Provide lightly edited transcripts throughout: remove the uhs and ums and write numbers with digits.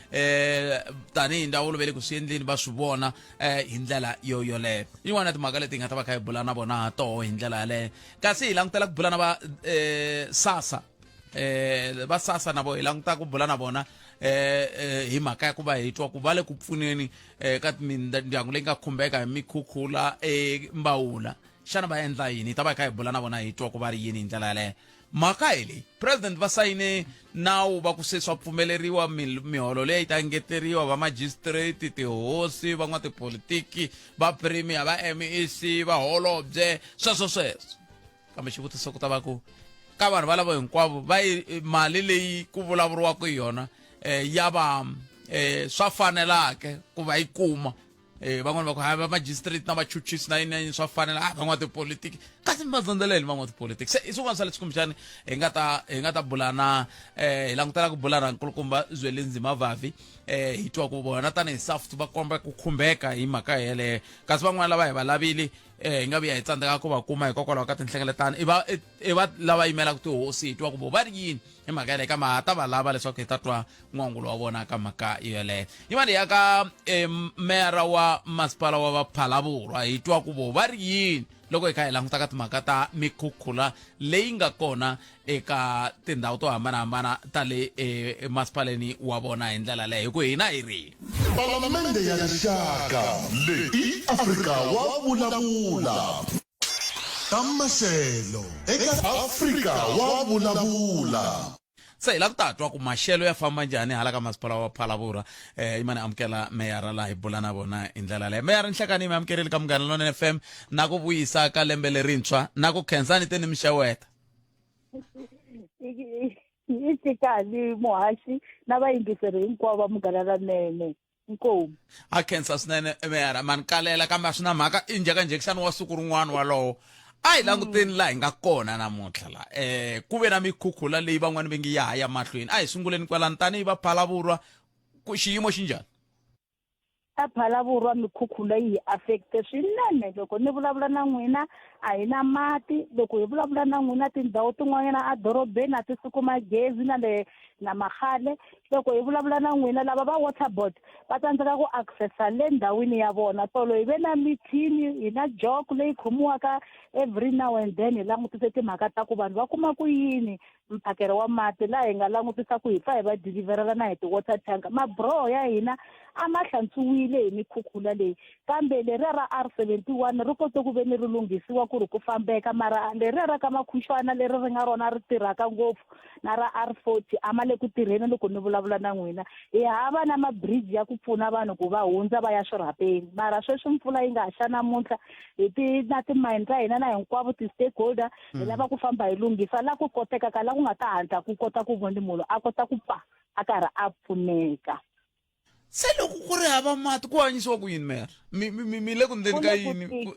Tanihi ndzawulo va le ku swi endleni va swi vona hi ndlela yo yoleyo. Yin'wana ya timhaka leti hi nga ta va kha hi bula na vona ha toho hi ndlela yaleyo. Kasi hi langutela ku bula na va SASSA, va SASSA na vo hi languta ku bula na vona hi mhaka ya ku va hi twa ku va le ku pfuneni ka mindyangu leyi nga khumbeka hi mikhukhula embawula. Xana va endla yini? Hi ta va hi kha hi bula na vona hi twa ku va ri yini hi ndlela yaleyo. Mhaka hi leyi, president va sayine nawu va ku se swa pfumeleriwa miholo leyi ta engeteriwa va magistrate, tihosi, van'watipolitiki, va premier, va MEC, va holobye, sweswo sweswo. Kambe xivutiso ku ta va ku ka vanhu valavo hinkwavo va yi mali leyi ku vulavuriwaka hi yona ya va swa fanelake ku va yi kuma. Van'wani va ku hayi, va magistrate na vachuchisi na yini na yini swa fanela, a van'watipolitiki kasi mi va zondeleli van'watipolitiki. Se i swin'wana swa leswi kumbexani hi nga ta bula na hi langutela ku bula na nkulukumba Zwelinzima Vavi, hi twa ku vona tanihi SAFT va komba ku khumbeka hi mhaka yeleyo. Kasi van'wana lava hi va lavile, hi nga vuya hi tsandzeka ku va kuma hikokwalaho ka tinhlengeletano, i va lava yimelaka tihosi, hi twa ku vo va ri yini hi mhaka yeleyo. Kambe ha ta va lava leswaku hi ta twa n'wangulo wa vona ka mhaka yeleyo. Yin'wana ya ka meyara wa masipala wa Vaphalavurwa, hi twa ku vo va ri yini loko hi kha hi languta ka timhaka ta mikhukhula leyi nga kona eka tindhawu to hambanahambana ta le emasipaleni wa vona hi ndlela leyo, hi ku hina hi ri Palamende ya Rixaka leyi i Afrika wa Vulavula. Ta maxelo eka Afrika wa Vulavula. Se hi la ku ta twa ku maxelo ya famba njhani hala ka masipala wa Phalavurwa. Yimani amukela meyara laha hi bula na vona hi ndlela leyo. Meyara, nhlekani, mi amukerile ka Munghana Lonene FM, na ku vuyisa ka lembe lerintshwa, na ku khensani te ni mixeweta. I tikani muhaxi na vayingiseri hinkwavo va Munghana Lanene. Inkomu. A khensa swinene meyara, mani kalela kambe a swi na mhaka, i njhekanjhekisano wa siku rin'wana walowo. A hi languteni laha hi nga kona namuntlha la ku ve na mikhukhula leyi van'wani va nge ya ha ya mahlweni. A hi sunguleni kwalano tanihi va Phalavurwa, ku xiyimo xi njhani? A Phalavurwa mikhukhula yi hi affecte swinene. Loko ni vulavula na n'wina a hi na mati. Loko hi vulavula na n'wina tindhawu tin'wanyana a dorobeni a ti si kuma gezi na le na magale. Loko hi vulavula na n'wina lava va water board va tsandzeka ku accessa le ndhawini ya vona. Tolo hi ve na meeting, hi na jok leyi khomiwaka every now and then, hi langutise timhaka ta ku vanhu va kuma ku yini mphakelo wa mati, laha hi nga langutisa ku hi pfa hi va deliverela na hi ti-water tank. Mabroho ya hina a ma hlantswiwile hi mikhukhula leyi, kambe leriya ra R71 ri kote ku ve ni ri lunghisiwa ku ri ku fambeka, mara leriya ra ka Makhuxwana leri ri nga rona ri tirhaka ngopfu na ra R40 a ma le ku tirheni. Loko ni vulavula na n'wina hi hava na ma-bridge ya ku pfuna vanhu ku va hundza va ya swirhapeni. Mara sweswi mpfula yi nga xa namuntlha, hi ti na timayini ta hina na hinkwavo ti-stakeholder hi lava ku famba hi lunghisa la ku kotekaka, la ku nga ta hatla ku kota ku voni munhu a kota ku pfa a karhi a pfuneka. Se loko ku ri hava mati ku hanyisiwa ku yini, mera? Mi le ku ndleni ka yini? Ku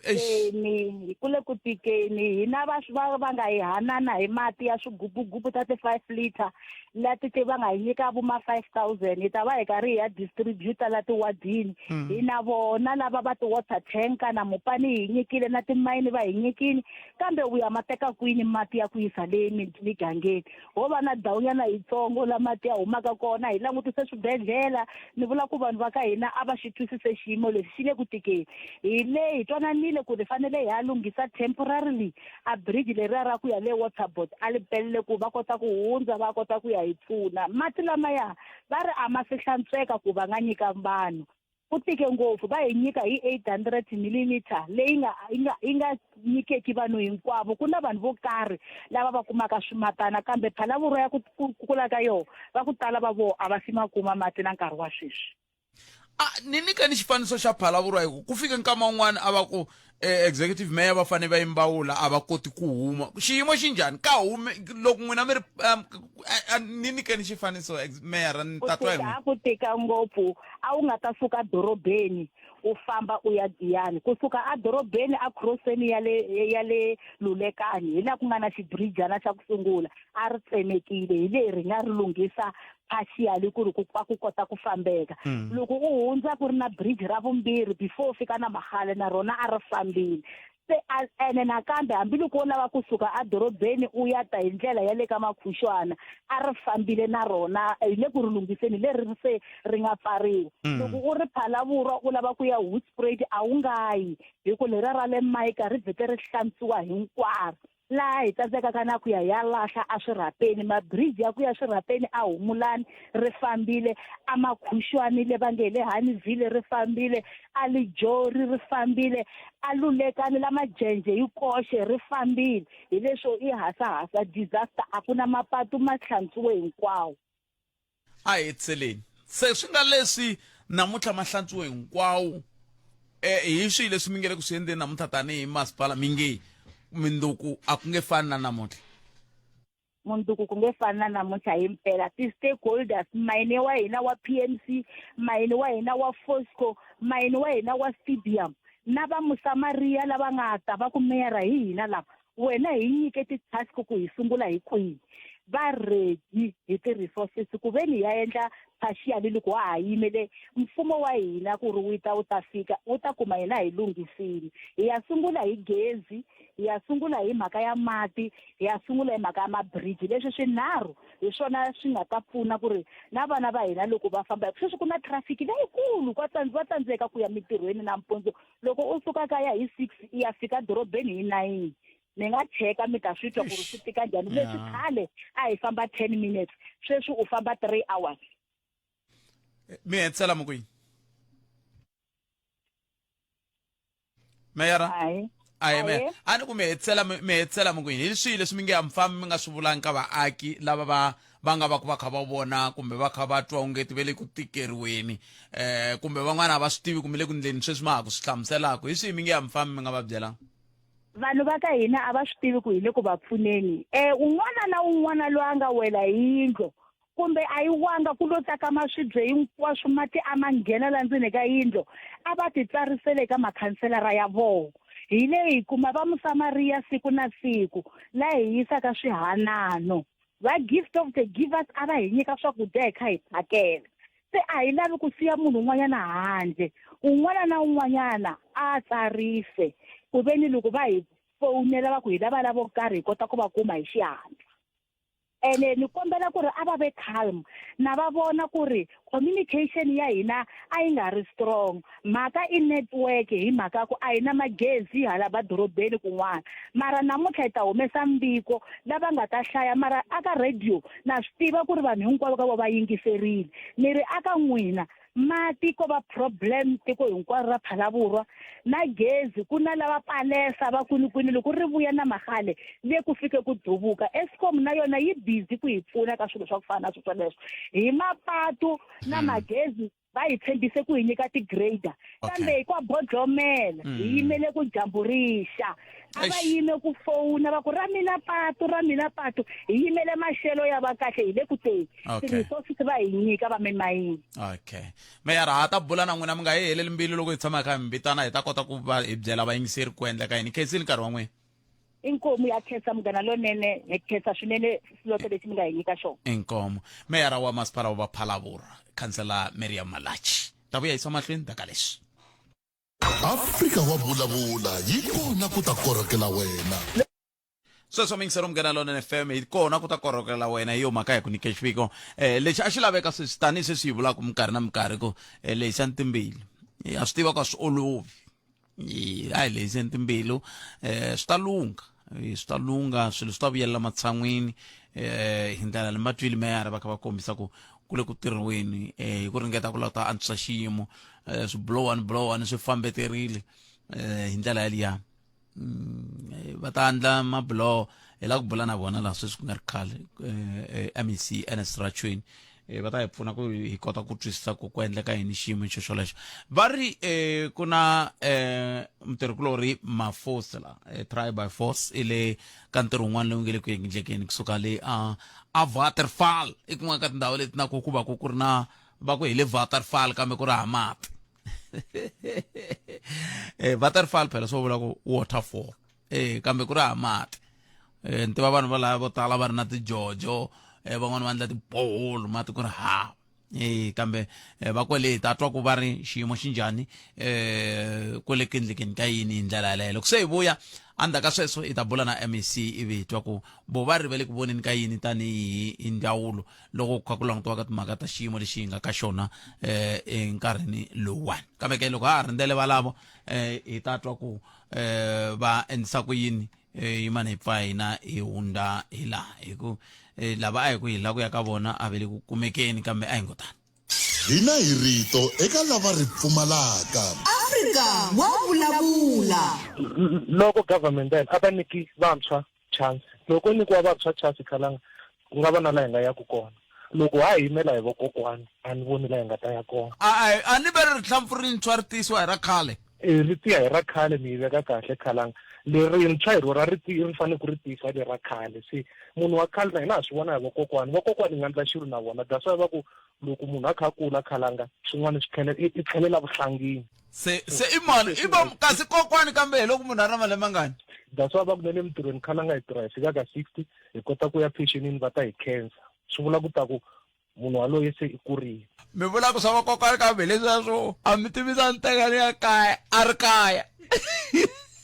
ku le ku tikeni. Hina va nga hi hanana hi mati ya swigubugubu ta ti-5 liter lati ti va nga hi nyika vo ma 5000, hi ta va hi karhi hi ya distributor la tiwadini. Hi na vona lava va ti-water tanker na mupani hi nyikile na timayini va hi nyikile, kambe u ya ma teka kwini mati ya ku yisa le migangeni? Ho va na ndhawunyana yitsongo la mati ya humaka kona. Hi langutise swibedhlele, ni vula ku vanhu va ka hina a va xi twisise xiyimo lexi xi le ku tikeni. Hi le hi twananile ku ri fanele hi ya lunghisa temporarily a bridge leriya ra ku ya le water board a li pelele ku va kota ku hundza, va kota ku ya hi pfuna. Mati lamaya va ri a ma se hlantsweka ku va nga nyika vanhu. Ku tike ngopfu. Va hi nyika hi 800 milliliter leyi nga yi nga nyikeki vanhu hinkwavo. Ku na vanhu vo karhi lava va kumaka swimatana, kambe Phalavurwa ya ku kula ka yoho va ku tala va voho a va si ma kuma mati na nkarhi wa sweswi. A ni nyikeni xifaniso xa Phalavurwa, hi ku ku fike nkama wun'wana a va ku executive mayor va fanele va yimbawula, a va koti ku huma. Xiyimo xi njhani ka hume loko n'wina mi ri ni nyikeni xifaniso, mayor, ni Ku ta twa hi tika n'wina. A ku tika ngopfu. A wu nga ta suka dorobeni u famba u ya Giyani, kusuka a dorobeni a crosseni ya le Lulekani hi laha ku nga na xibirijana xa ku sungula, a ri tsemekile. Hi leri hi nga ri lunghisa partially ku ri ku pfa ku kota ku fambeka. Loko u hundza ku ri na bridge ra vumbirhi before u fika na Magale, na rona a ri fambile. Se a ene nakambe hambiloko wo lava kusuka edorobeni u ya ta hi ndlela ya le ka Makhuxwana a ri fambile na rona hi le ku ri lunghiseni leri ri se ri nga pfariwa. Loko u ri Phalaborwa u lava ku ya Hoedspruit a wu nga yi hi ku leriya ra le Mica ri vhete ri hlantswiwa hinkwaro. Laha hi tsandzekaka na ku ya hi ya lahla eswirhapeni, mabiriji ya ku ya swirhapeni a Humulani ri fambile, a Makhuxwani le va nge hi le Honeyville ri fambile, a Lijori ri fambile, a Lulekani la Majenje hi koxe ri fambile. Hi leswo i hasahasa, disaster, a ku na mapatu ma hlantswiwe hinkwawo. A hi hetiseleni. Se swi nga leswi namuntlha ma hlantswiwe hinkwawo, eh, hi swihi leswi mi nge le ku swi endleni namuntlha tanihi masipala mi nge minduku a ku nge fani na namuntlha? Mundzuku ku nge fani na namuntlha himpela. Ti-stakeholders, mayini wa hina wa PMC, mayini wa hina wa Fosco, mayini wa hina wa Stibium na va Musamariya lava nga ta va ku meyara hi hina lava, wena hi nyike ti-task ku hi sungula hi kwihi. Va ready hi ti-resources ku ve ni ya endla partially loko wa ha yimele mfumo wa hina ku ri wu ta wu ta fika wu ta kuma hina hi lunghisile. Hi ya sungula hi gezi, hi ya sungula hi mhaka ya mati, hi ya sungula hi mhaka ya mabiriji. Leswi swinharhu hi swona swi nga ta pfuna ku ri na vana va hina loko va famba, sweswi ku na traffic leyikulu, va tsandzeka ku ya mintirhweni nampundzu. Loko u suka kaya hi 6 i ya fika dorobeni hi 9. Mi nga cheka mi ta swi twa ku ri swi tika njhani. Leswi khale a hi famba 10 minutes, sweswi u famba 3 hours. Mi hetisela mi ku yini? Meyara? Ahe. Ahe meya. A ni ku mi hetisela mi hetisela mi ku yini? Hi swihi leswi mi nge a mi fambi mi nga swi vulangi ka vaaki lava va va nga va ku va kha va vona kumbe va kha va twa ongeti ve le ku tikeriweni eh kumbe van'wana a va swi tivi kumbe le ku ndleni sweswi ma ha ku swi hlamuselaka hi swihi mi nge a mi fambi mi nga va byelanga? Vanhu va ka hina a va swi tivi ku hi le ku va pfuneni. Eh un'wana na un'wana loyi a nga wela hi yindlo kumbe a yi wanga ku lo tsakama swibye hinkwaswo mati a ma nghena la ndzeni ka yindlo a va titsarisele eka makhanselara ya vona. Hi le hi kuma va Musamariya siku na siku la hi yisaka swihanano. Va Gift of the Givers a va hi nyika swakudya hi kha hi phakela. Se a hi lavi ku siya munhu un'wanyana handle. Un'wana na un'wanyana a tsarise ku ve ni loko va hi fowunela va ku hi lava lavo karhi hi kota ku va kuma hi xihatla. Ene ni kombela ku ri a va ve calm na va vona ku ri communication ya hina a yi nga ri strong. Mhaka i network hi mhaka ku a hi na magezi hala madorobeni kun'wana. Mara namuntlha hi ta humesa mbiko lava nga ta hlaya mara aka radio na swi tiva ku ri vanhu hinkwavo ka vo va yingiserile. Ni ri aka n'wina mati ko va problem tiko hinkwaro ra Phalaborwa na gezi ku na lava palesa va kwini kwini loko ri vuya na mahale le ku fike ku duvuka. Eskom na yona yi busy ku hi pfuna ka swilo swa ku fana na swo swoleswo hi mapatu na magezi va hi tshembise ku hi nyika ti-grader kambe hi kwa bodlomela hi yimele ku dyambu ri xa. A va yime ku fowuna va ku ra mina patu ra mina patu hi yimele maxelo ya va kahle hi le ku teni ti-resources va hi nyika va mimayini. Okay meyara ha ta bula na n'wina mi nga hi heleli mbilu loko hi tshama hi kha hi mi vitana hi ta kota ku va hi byela vayingiseri ku endleka yini. Khensile nkarhi wa n'wina. Inkomu ya khensa munghana lonene hi khensa swinene xiloto lexi mi nga hi nyika xona. Inkomu meyara wa masipala wa Phalaborwa khansela Miriam Malatji ta vuya yisa mahlweni ta ka leswi. Afrika wa vulavula yi kona ku ta korhokela wena. Sweswo mingisero munghana lonene FM hi kona ku ta korhokela wena hi yo mhaka hi ku nyike xiviko eh lexi a xi laveka sweswi tanihi sweswi hi vulaka minkarhi na minkarhi ku eh, lehisa timbilu Eh, a swi tiva ku a swi olovi Eh, a hi lehiseni timbilu eh swi ta lungha Eh, swi ta lungha swilo swi ta vuyelela matshan'wini eh hi ndlela leyi matwile meyara va kha va kombisa ku ku le ku tirhiweni eh hi ku ringeta ku lava ta antswisa xiyimo eh swibulowani bulowani swi fambeterile eh hi ndlela yaliya. Va ta endla mabuloho hi lava ku bula na vona laha sweswi ku nga ri khale MEC Ernest Rachoene va ta hi pfuna ku hi kota ku twisisa ku ku endleka yini xiyimo xo xolexo. Va ri ku na mutirhikulorhi Mafosi la try by force i le ka ntirho wun'wana lowu nge le ku endlekeni kusuka le a a Waterval i kun'wana ka tindhawu leti na ku ku va ku ku ri na va ku hi le Waterval kambe ku ri ha mati. Waterval phela swo vula ku waterfall kambe ku ri ha mati. Ni tiva vanhu va lava vo tala va ri na tijojo van'wani va endla tiboholo mati ku ri hava. E kambe va kwale hi ta twa ku va ri xiyimo xi njhani kwale ku endlekeni ka yini hi ndlela yaleyo. Loko se hi vuya endzhaku ka sweswo hi ta bula na MEC ivi hi twa ku vo va ri va le ku voneni ka yini tanihi hi ndzawulo loko ku kha ku langutiwa ka timhaka ta xiyimo lexi hi nga ka xona enkarhini lowuwani. Kambe ke loko ha ha rindzele valavo hi ta twa ku va endlisa ku yini yimani hi pfa hina hi hundza hi laha hi ku lava a hi ku hi la ku ya ka vona a ve le ku kumekeni kambe a hi ngo tani. Hina hi rito eka lava ri pfumalaka. Afrika wa vulavula. Loko government ya hina a va nyiki vantshwa chance, loko ko nyikiwa vantshwa chance khalanga ku nga va na la hi nga yaku kona. Loko ha ha yimela hi vokokwani a ni voni la hi nga ta ya kona. A a ni ve ri rihlampfu rintshwa ri tiyisiwa hi ra khale. E ri tiya hi ra khale mi yi veka kahle khalanga. Lerintshwa hi rona ri ri fanele ku ri tiyisa lera khale. Se munhu wa khale na hina ha swi vona hi vokokwani, vokokwani hi nga ndla xilo na vona that's why va ku loko munhu a kha a kula khalanga swin'wana swi tlhela i tlhelela vuhlangini. Se se i mani i va kasi kokwani kambe hi loko munhu a ri na malembe mangani? That's why va ku na le mintirhweni khalanga hi tirha hi fika ka 60 hi kota ku ya phenxenini va ta hi khensa. Swi vula ku ta ku munhu waloye se i kurile. Mi vula ku swa vakokwani kambe hi leswiya swo a mi tivisa ni teka ni ya kaya a ri kaya.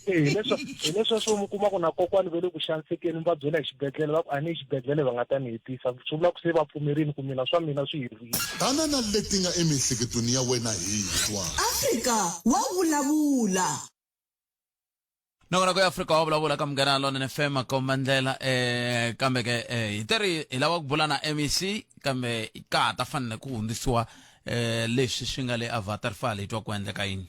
E hi leswa hi leswa swo mi kuma ku na kokwani va le ku xanisekeni mi va byela hi xibedhlele va ku a ni yi xibedhlele va nga ta ni hetisa swi vula ku se va pfumerile ku mina swa mina swi herile. Tana na leti nga emiehleketweni ya wena hi twa. Afrika wa vulavula. Nongonoko ya Afrika wa vulavula ka Munghana Lonene FM makomba ndlela kambe ke hi teri hi lava ku bula na MEC kambe ka ha ta fanele ku hundzisiwa leswi swi nga le Avatarfall hi twa ku endleka yini.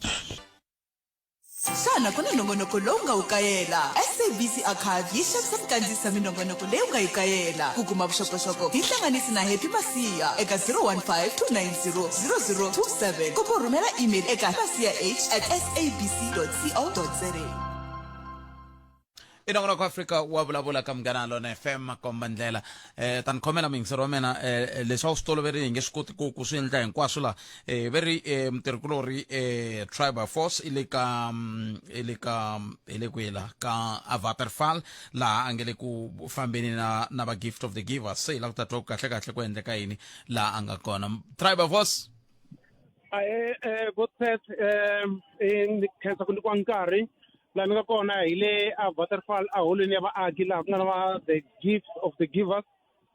Xana ku na nongonoko lowu nga wu kayela? SABC Archive yi xavisa minkandziyiso ya minongonoko leyi u nga yi kayela. Ku kuma vuxokoxoko, hi hlanganisi na Happy Masiya eka 015 290 0027 kumbe u rhumela email eka masiyah at sabc.co.za. I nongonoko Afrika wa vulavula ka Munghana Lona FM makomba ndlela. Ta ni khomela muyingiseri wa mina leswi a wu swi toloverile hi nge swi koti ku ku swi endla hinkwaswo laha. Ve ri mutirhikulorhi Tribal Force i le ka i le ka hi le kwihi laha ka Avaterfall laha a nge le ku fambeni na na va Gift of the Givers. Se hi lava ku ta twa ku kahle kahle ku endleka yini laha a nga kona. Tribal Force. Ahee Godset ni khensa ku nyikiwa nkarhi laha ni nga kona hi le a Waterfall a holweni ya vaaki laha ku nga na va the gift of the givers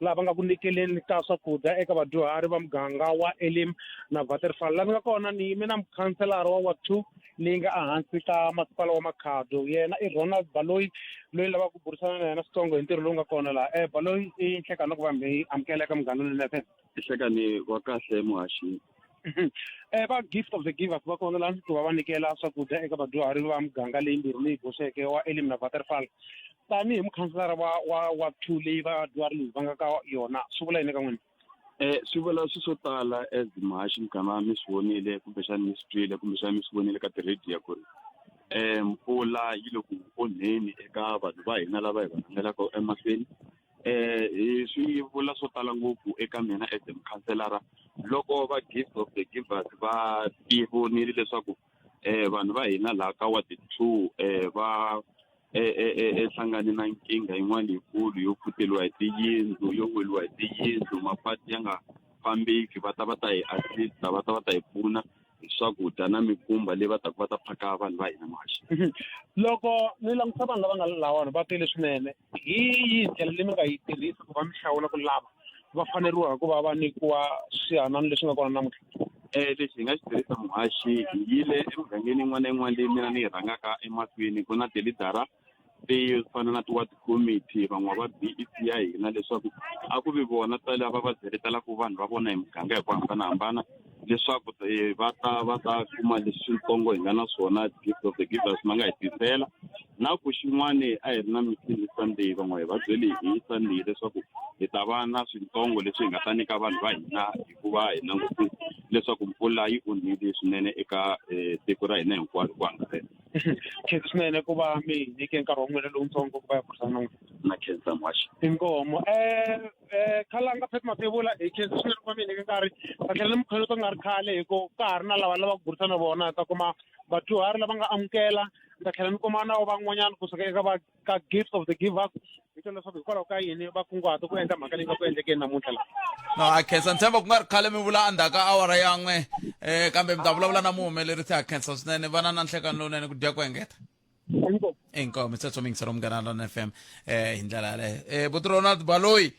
laha va nga ku nyikeleni ka swakudya eka vadyuhari va muganga wa Elim na Waterfall laha ni nga kona ni yime na mukhanselara wa ward 2 leyi nga ehansi ka masipala wa Makhado yena i Ronald Baloyi loyi ni lavaka ku burisana na yena switsongo hi ntirho lowu nga kona laha Baloyi i nhlekani ku va mi amukela eka Munghana Lonene FM. Nhlekani wa kahle muhaxi. Va gift of the givers va kona laha ku va va nyikela swakudya eka vadyuhari va muganga leyimbirhi leyi boxeke wa Elim na Waterfall tanihi mukhanselara wa wa wa two leyi vadyuhari leyi va nga ka yona swi vula yini ka n'wina? Swi vula swi swo tala as muhaxi muganga mi swi vonile kumbexana mi swi twile kumbexana mi swi vonile ka tirhediyo ku ri mpfula yi le ku onheni eka vanhu va hina lava hi va rhangelaka emahlweni. Hi swi vula swo tala ngopfu eka mina as a mukhanselara loko va gift of the givers va tivonile leswaku vanhu va hina laha ka ward 2 va hlangane na nkingha yin'wana yikulu yo pfuteriwa hi tiyindlu yo weliwa hi tiyindlu mapatu ya nga fambeki va ta va ta hi assista va ta va ta hi pfuna hi swakudya na mikumba leyi va taka va ta phaka vanhu va hina muhaxi. Loko ni langutisa vanhu lava nga lahawani va tele swinene hi yihi ndlela leyi mi nga yi tirhisa ku va mi hlawula ku lava va faneriwa ku va va nyikiwa swihanano leswi nga kona namuntlha? Lexi hi nga xi tirhisa muhaxi hi yile emugangeni yin'wana na yin'wana leyi mina ni yi rhangaka emahlweni ku na tilidara ti fana na ti-ward committee van'wana va B_E_C ya hina leswaku a ku vi vona ta lava va byeletelaka vanhu va vona hi muganga hi ku hambanahambana leswaku va ta va ta kuma leswitsongo hi nga na swona gift of the givers ma nga hi tisela na ku xin'wani a hi ri na meeting hi Sunday van'wana hi va byele hi Sunday leswaku hi ta va na switsongo leswi hi nga ta nyika vanhu va hina hikuva hi langutile leswaku mpfula yi onhile swinene eka tiko ra hina hinkwaro hi ku angarhela. Khensa swinene ku va mi hi nyike nkarhi wa n'wina lowutsongo ku va hi burisana na n'wina. Na khensa muhaxi. Inkomu. Khalanga Pat Mathebula hi khensa swinene ku va mi hi nyike nkarhi. Ta tlhela ni mi khoneta ku nga ri khale hi ku ka ha ri na lava lavaka ku burisana na vona. Hi ta kuma vadyuhari lava nga amukela, ni ta tlhela ni kuma na van'wanyana kusuka eka va ka Gift of the Givers. twa leswaku hikwalaho ka yini va kunguhata ku endla mhaka leyi nga ku endlekeni namuntlha laha. No, a khensa ni tshemba ku nga ri khale mi vula endzhaku ka awara yan'we um kambe mi ta vulavula na muhumelerisi ha khensa swinene vana na nhlekani lowunene ku dya ku engeta. Inkomu. Inkomu sweswo mi yingisela Munghana Lonene FM eh hi ndlela yaleyo. Eh buti Ronald Baloyi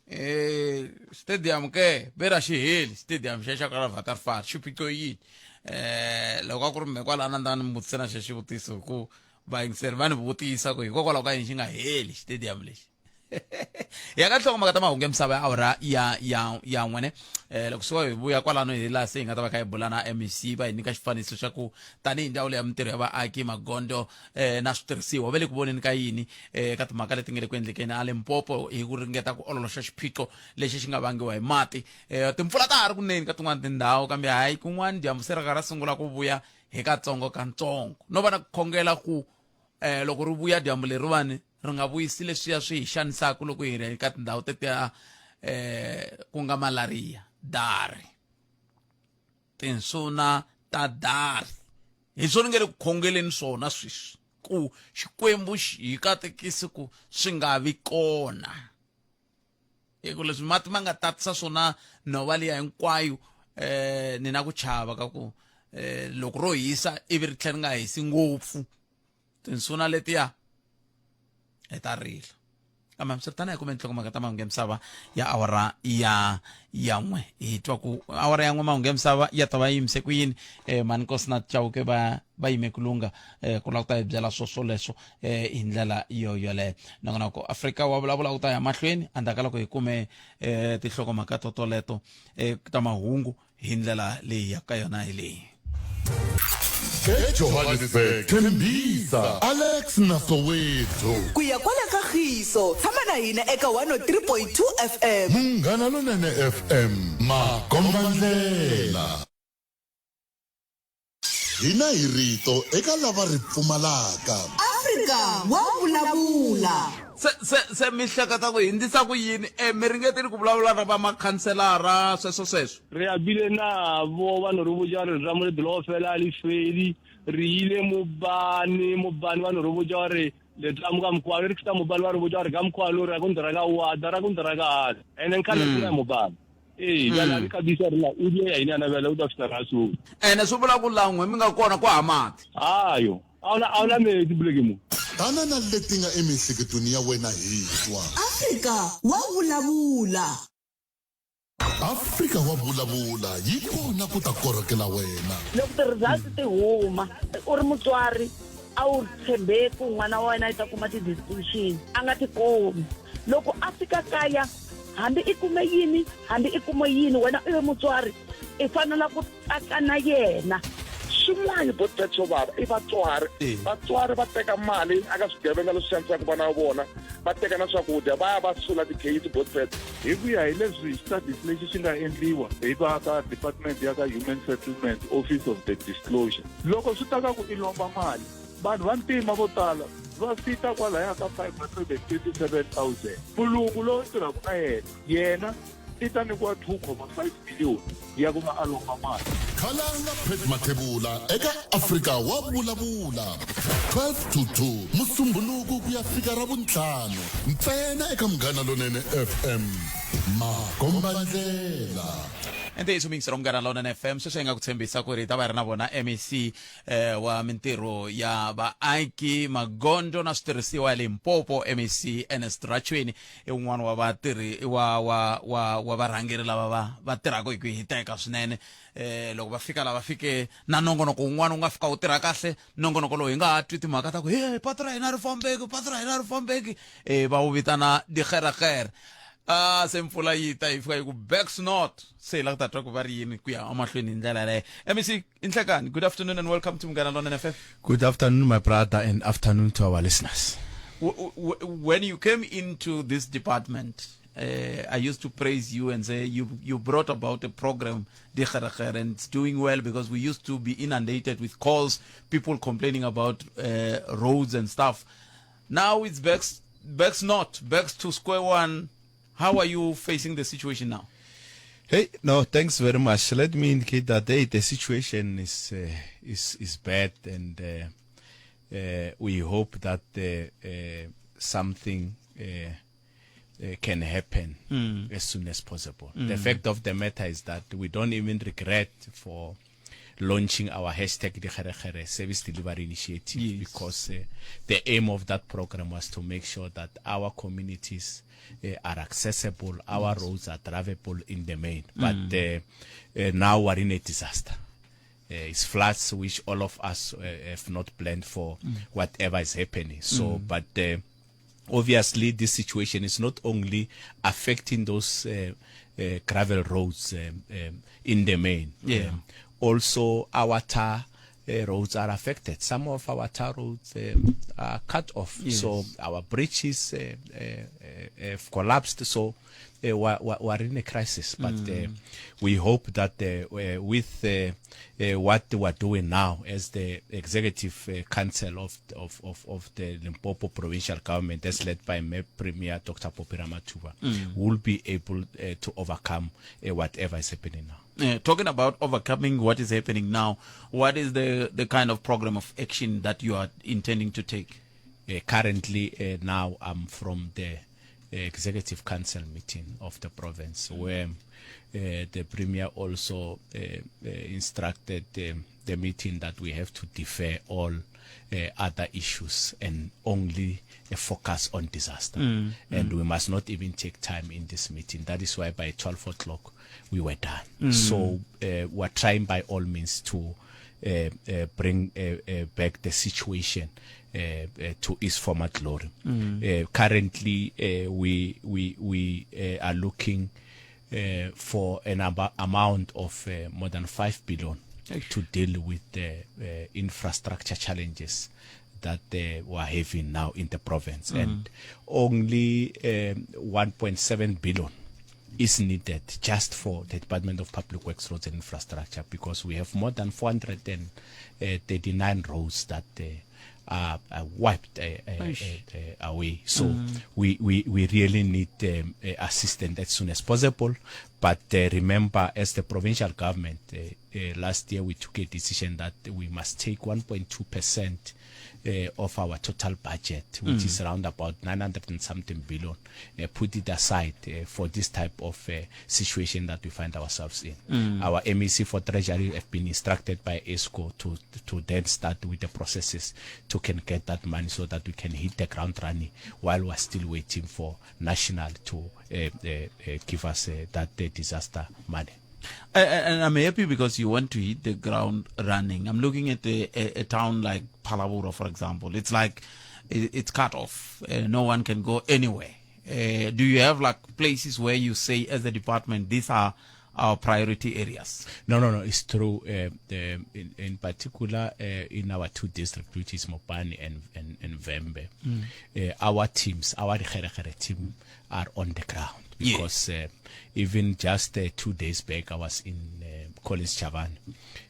eh stadium ke ve ra xi heli stadium xa xa kwala Waterfall xiphiqo i yini? Eh loko a ku ri mehe kwalano a ni ta ni mi vutise na xe xivutiso hi ku vayingiseri va ni vutisa ku hikokwalaho ka yini xi nga heli stadium lexi. Hi ya ka nhlokomhaka ta mahungu ya misava ya awara ya ya ya n'wene eh loko suka hi vuya kwalano hi laha se hi nga ta va kha hi bula na MEC va hi nyika xifaniso xa ku tanihi ndzawulo ya mintirho ya vaaki magondzo eh na switirhisiwa va le ku voneni ka yini eh ka timhaka leti nga le ku endlekeni a Limpopo hi ku ringeta ku ololoxa xiphiqo lexi xi nga vangiwa hi mati eh timpfula ta ha ri kunene ka tin'wana tindhawu kambe hayi kun'wana dyambu se ri ka ra sungula ku vuya hi katsongo katsongo no va na ku khongela ku eh loko ri vuya dyambu leriwani ri nga vuyisi leswiya swi hi xanisaka loko hi ri eka tindhawu tetiya eh ku nga malaria dari tinsuna ta dari hi swona nge le ku khongeleni swona sweswi ku xikwembu xi hi katekisi ku swi nga vi kona hi ku leswi mati ma nga tatisa swona nhova liya hinkwayo eh ni na ku chava ka ku eh loko ro hisa ivi ri tlhela ri nga hisi ngopfu tinsuna letiya hi ta rila kambe hambiswiritano hi kume nhlokomhaka ta mahungu ya misava ya awara ya ya n'we hi twa ku awara ya n'we mahungu ya misava ya ta va yimise ku yini um mani nkosi na chauke va va yime ku lungha um ku lava ku ta hi byela swo swoleswo um hi ndlela yo yoleyo nongonoko afrika wa vulavula ku ta ya mahlweni endzhaku ka loko hi kume um tinhlokomhaka to toleto um ta mahungu hi ndlela leyi ya ka yona hi leyi ejohannesburg tembisa alex na soweto ku ya kwala ka khiso tshama na hina eka 103.2 fm munghana lonene fm makombandlela hina hi rito eka lava ri pfumalaka Afrika wa vulavula se se se mi hleketa ku hindzisa ku yini e mi ringetile ku vulavula na va makhanselara sweswo sweswo Re a bile nabo ba no re botša gore letamo le phela go fela le fedi re ile mobane mobane ba no re botša gore letamo ka mokgwa re fihla mobane ba re botša gore ka mokgwa lo ra go ndra ka wata ra go ndra ka hana ene nkhale mm. mobane ee bjale a re kabisa rena o die ya ine ana bjale o tla fihla ra so ene swi vula ku lan'we mi nga kona ku ha mati ayo a wuna a wuna metsi buleke mo Tana na leti nga emiehleketweni ya wena hi twa. Afrika wa vulavula. Afrika wa vulavula yi kona ku ta korhokela wena. Loko ti-results ti huma u ri mutswari a wu tshembe ku n'wana wa wena i ta kuma ti-distinction a nga ti kumi loko a fika kaya hambi i kume yini hambi i kume yini wena u ri mutswari i fanela ku tsaka na yena xin'wana botpet xo vava i vatswari vatswari va teka mali aka swigevenga leswi xanisaka vana va vona va teka na swakudya va ya va sula tikheyisi botpet hi ku ya hi leswi studies lexi xi nga endliwa hi va ka department ya ka human settlement office of the disclosure loko swi ta ka ku i lomba mali vanhu va ntima vo tala va fita kwalaya ka 527 000 mulungu lowu tirhaka na yena yena i ta nyikiwa 2,5 billion ya ku va a lomba mali Khalanga Pat Mathebula eka Afrika wa vulavula 12 to 2 Musumbhunuku ku ya fika Ravuntlhanu ntsena eka Munghana Lonene FM Makombandlela. Ntiyiso muyingiseri wa Munghana Lonene FM sweswi hi nga ku tshembisa ku ri hi ta va hi ri na vona MEC eh, wa mintirho ya vaaki magondzo na switirhisiwa ya Limpopo MEC Ernest Rachweni i wun'wana wa vatirhi wa wa wa wa varhangeri lava va va tirhaka hi ku hiteka swinene eh loko va fika lava fike na nongonoko wun'wana wu nga fika wu tirha kahle nongonoko lowu hi nga ha twi timhaka ta ku he patu ra hina ri fambeki patu ra hina ri fambeki eh va wu vitana digeregere a se mpfula yi ta yi fika yi ku backs not se hi la ku ta twa ku va ri yini ku ya emahlweni hi ndlela yaleyo mec inhlekani good afternoon and welcome to Munghana Lonene FM Good afternoon, my brother, and afternoon to our listeners. When you came into this department, I used to praise you and say you brought about a program, Dikgerekgere, and it's doing well because we used to be inundated with calls, people complaining about roads and stuff. Now it's back not, back to square one. How are you facing the situation now? Hey, no, thanks very much. Let me indicate that hey, the situation is bad, and we hope that something can happen as soon as possible. The fact of the matter is that we don't even regret for launching our hashtag Dikgerekgere Service Delivery Initiative because the aim of that program was to make sure that our communities are accessible, our roads are drivable in the main. But now we're in a disaster. It's floods which all of us have not planned for whatever is happening. So, but obviously this situation is not only affecting those gravel roads in the main. Also our tar roads are affected. Some of our tar roads are cut off. So our bridges have collapsed. So we're in a crisis. But we hope that with what we're doing now as the Executive Council of the Limpopo Provincial Government, as led by Premier Dr. Phophi Ramathuba, will be able to overcome whatever is happening now. Talking about overcoming what is happening now, what is the kind of program of action that you are intending to take? Currently, now I'm from the Executive Council meeting of the province, where the Premier also instructed the meeting that we have to defer all other issues and only focus on disaster. And we must not even take time in this meeting. That is why by 12 o'clock we were done. So we're trying by all means to bring back the situation to its former glory. Currently, we are looking for an amount of more than 5 billion to deal with the infrastructure challenges that we're having now in the province. And only 1.7 billion is needed just for the Department of Public Works, Roads and Infrastructure, because we have more than 439 roads that are wiped away. So we really need assistance as soon as possible. But remember, as the provincial government, last year we took a decision that we must take 1.2% of our total budget, which is around about 900 and something billion, put it aside for this type of situation that we find ourselves in. Our MEC for Treasury have been instructed by ESCO to then start with the processes to can get that money so that we can hit the ground running while we're still waiting for national to give us that disaster money. And I'm happy because you want to hit the ground running. I'm looking at a town like Phalaborwa, for example. It's like it's cut off. No one can go anywhere. Do you have places where you say as a department, these are our priority areas? No, no, no. It's true. In particular, in our two districts, which is Mopani and Vhembe, our teams, our Dikgerekgere team, are on the ground. Because even just 2 days back, I was in Collins Chabane,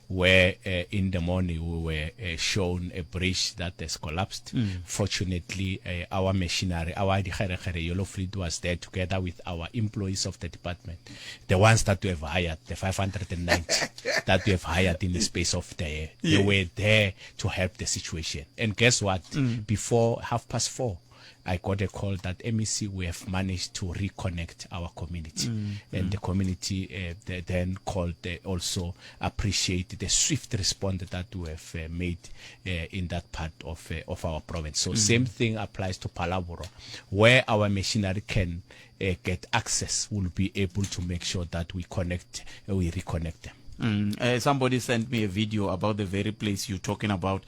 where in the morning we were shown a bridge that has collapsed. Fortunately, our machinery, our Dikgerekgere Yellow Fleet was there together with our employees of the department, the ones that we have hired, the 590 that we have hired in the space of the year. They were there to help the situation. And guess what? Before 4:30, I got a call that MEC, we have managed to reconnect our community. And the community they then called, they also appreciate the swift response that we have made in that part of our province. So same thing applies to Phalaborwa, where our machinery can get access, we'll be able to make sure that we reconnect them. Somebody sent me a video about the very place you're talking about,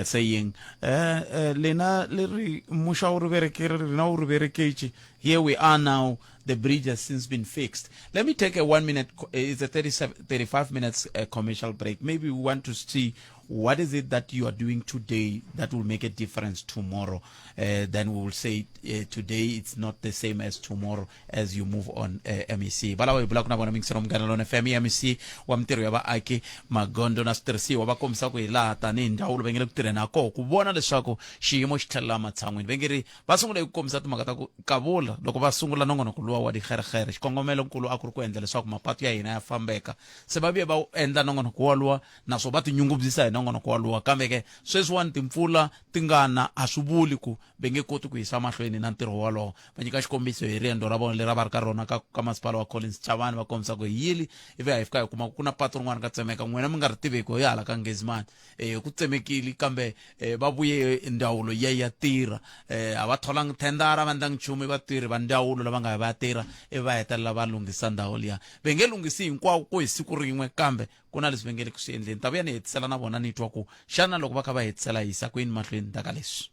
saying, Lena, le re, mmusho o re berekere, rena o re bereketše. Here we are now. The bridge has since been fixed. Let me take a 1 minute, it's a 35 minutes commercial break. Maybe we want to see what is it that you are doing today that will make a difference tomorrow. Then we will say today it's not the same as tomorrow as you move on, MEC. Bala wa bula kuna bona mingiselo Munghana Lonene FM, MEC wa mintirho ya vaaki, magondzo na switirhisiwa, va kombisa ku hi laha tanihi ndzawulo va nge le ku tirheni ha koho ku vona leswaku xiyimo xi tlhelela matshan'wini. Va nge ri va sungule hi ku kombisa timhaka ta ku kavula loko va sungula nongonoko luwa. luwa wa dikgerekgere xikongomelonkulu a ku ri ku endla leswaku mapatu ya hina ya fambeka se va vuye va wu endla nongonoko woluwa naswo va tinyungubyisa hi nongonoko woluwa kambe ke sweswiwani timpfula ti nga na a swi vuli ku ve nge koti ku yisa mahlweni na ntirho wolowo va nyika xikombiso hi riendzo ra vona leri a va ri ka rona ka ka masipala wa Collins Chavani va kombisa ku hi yili ivi hi fika hi kuma ku na patu rin'wana ka tsemeka n'wina mi nga ri tiveki hi hala ka Nghezimani eh ku tsemekile kambe eh, va vuye ndzawulo ya ya tirha eh a va tholangi thendara va endlangi nchumu i vatirhi va ndzawulo lava nga ya va ya tirha ivi va hetelela va lunghisa ndhawu liya ve nge lunghisi hinkwako ku hi siku rin'we kambe ku na leswi va nge le ku swi endleni ta vuya ni hetisela na vona ni twa ku xana loko va kha va hetisela hi yisa kwini mahlweni ta ka leswi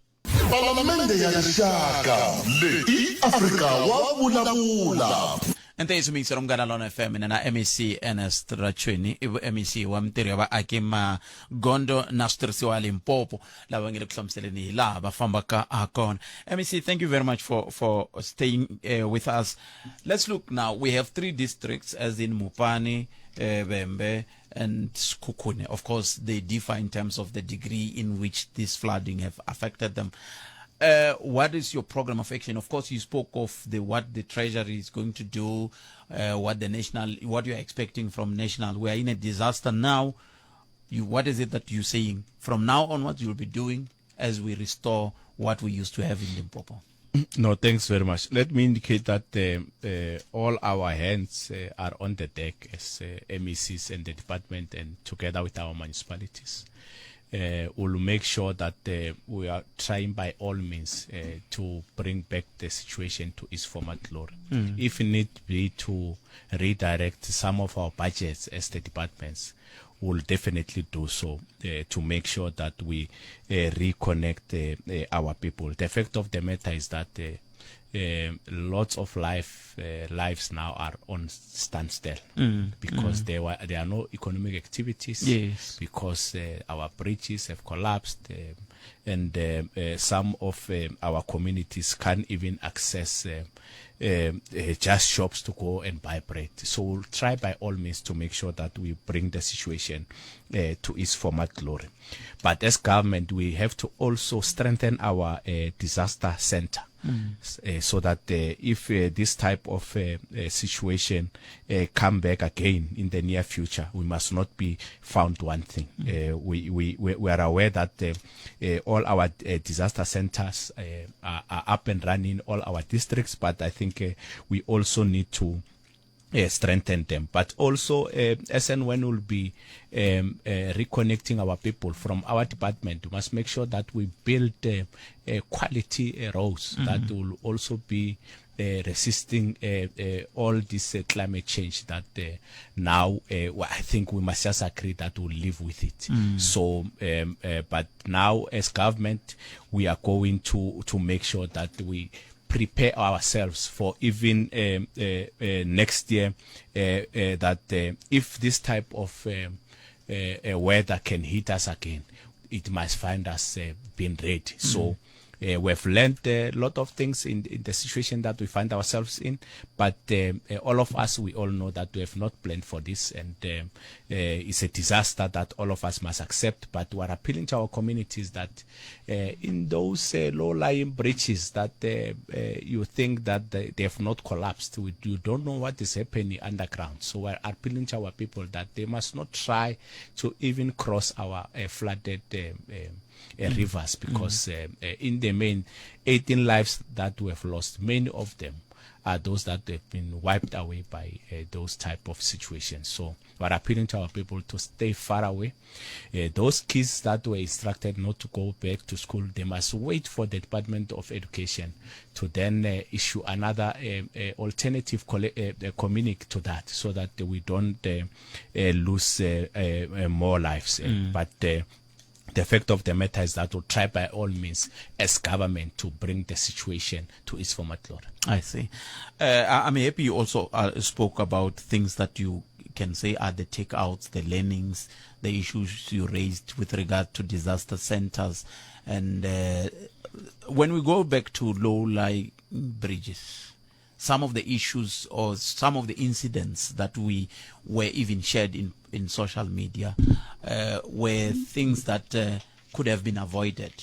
Palamende ya Rixaka leyi i Afrika wa vulavula. Ntiyiso miyingiselo Munghana Lona FM mina na MEC Ernest Rachweni i vu MEC wa mintirho ya vaaki magondo na switirhisiwa ya Limpopo lava va nge le ku hlamuseleni hi laha va fambaka ha kona. MEC, thank you very much for staying with us. Let's look now. We have 3 districts as in Mopani, Vhembe and Sekhukhune. Of course, they differ in terms of the degree in which this flooding have affected them. What is your program of action? Of course, you spoke of what the Treasury is going to do, what the national, what you are expecting from national. We are in a disaster now. What is it that you're saying from now onwards you'll be doing as we restore what we used to have in Limpopo? No, thanks very much. Let me indicate that all our hands are on the deck as MECs and the department, and together with our municipalities. We'll make sure that we are trying by all means to bring back the situation to its former glory. If need be to redirect some of our budgets as the departments, we'll definitely do so to make sure that we reconnect our people. The fact of the matter is that lots of lives now are on standstill because there are no economic activities. Because our bridges have collapsed, and some of our communities can't even access just shops to go and buy bread. So we'll try by all means to make sure that we bring the situation to its former glory. But as government, we have to also strengthen our disaster center. So that if this type of situation come back again in the near future, we must not be found wanting. We are aware that all our disaster centers are up and running in all our districts, but I think we also need to strengthen them. But also, as and when we'll be reconnecting our people from our department, we must make sure that we build quality roads that will also be resisting all this climate change that now I think we must just agree that we'll live with it. But now as government, we are going to make sure that we prepare ourselves for even next year, that if this type of weather can hit us again, it must find us being ready. So we've learned a lot of things in the situation that we find ourselves in, but all of us, we all know that we have not planned for this, and it's a disaster that all of us must accept. But we are appealing to our communities that in those low-lying bridges that you think that they have not collapsed, you don't know what is happening underground. So we are appealing to our people that they must not try to even cross our flooded rivers, because in the main 18 lives that we have lost, many of them are those that have been wiped away by those type of situations. So we are appealing to our people to stay far away. Those kids that were instructed not to go back to school, they must wait for the Department of Education to then issue another alternative communique to that, so that we don't lose more lives. But the fact of the matter is that we'll try by all means as government to bring the situation to its former glory. I see. I'm happy you also spoke about things that you can say are the takeouts, the learnings, the issues you raised with regard to disaster centers. And when we go back to low-lying bridges, some of the issues or some of the incidents that we were even shared in social media were things that could have been avoided.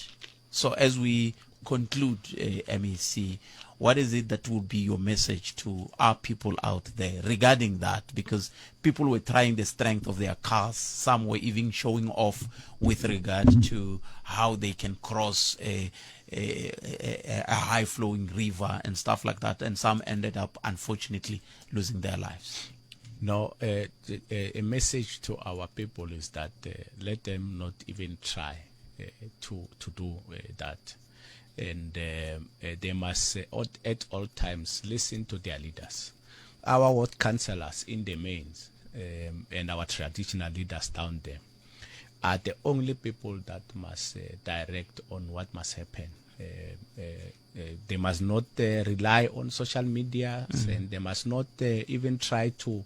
So as we conclude, MEC, what is it that would be your message to our people out there regarding that? Because people were trying the strength of their cars. Some were even showing off with regard to how they can cross a, a, a, a high flowing river and stuff like that. And some ended up, unfortunately, losing their lives. No, uh, a message to our people is that uh, let them not even try uh, to to do uh, that, and uh, they must at all times listen to their leaders. Our ward councillors in the mains um, and our traditional leaders down there are the only people that must direct on what must happen. They must not rely on social media mm. and they must not even try to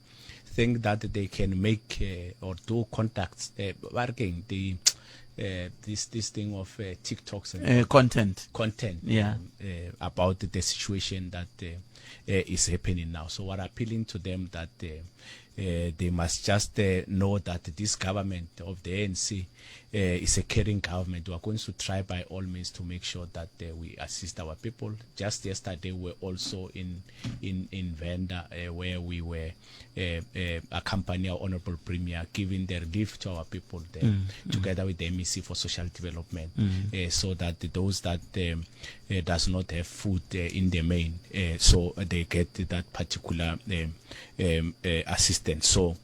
think that they can make or do contacts. Working the this this thing of TikToks and content content yeah about the situation that is happening now. So we're appealing to them that they must just know that this government of the ANC is a caring government. We are going to try by all means to make sure that we assist our people. Just yesterday, we were also in in in Venda, where we were accompanying our honorable premier, giving the relief to our people there, mm. together with the MEC for social development, mm. so that those that um, does not have food in the main, so they get that particular um, um, assistance. So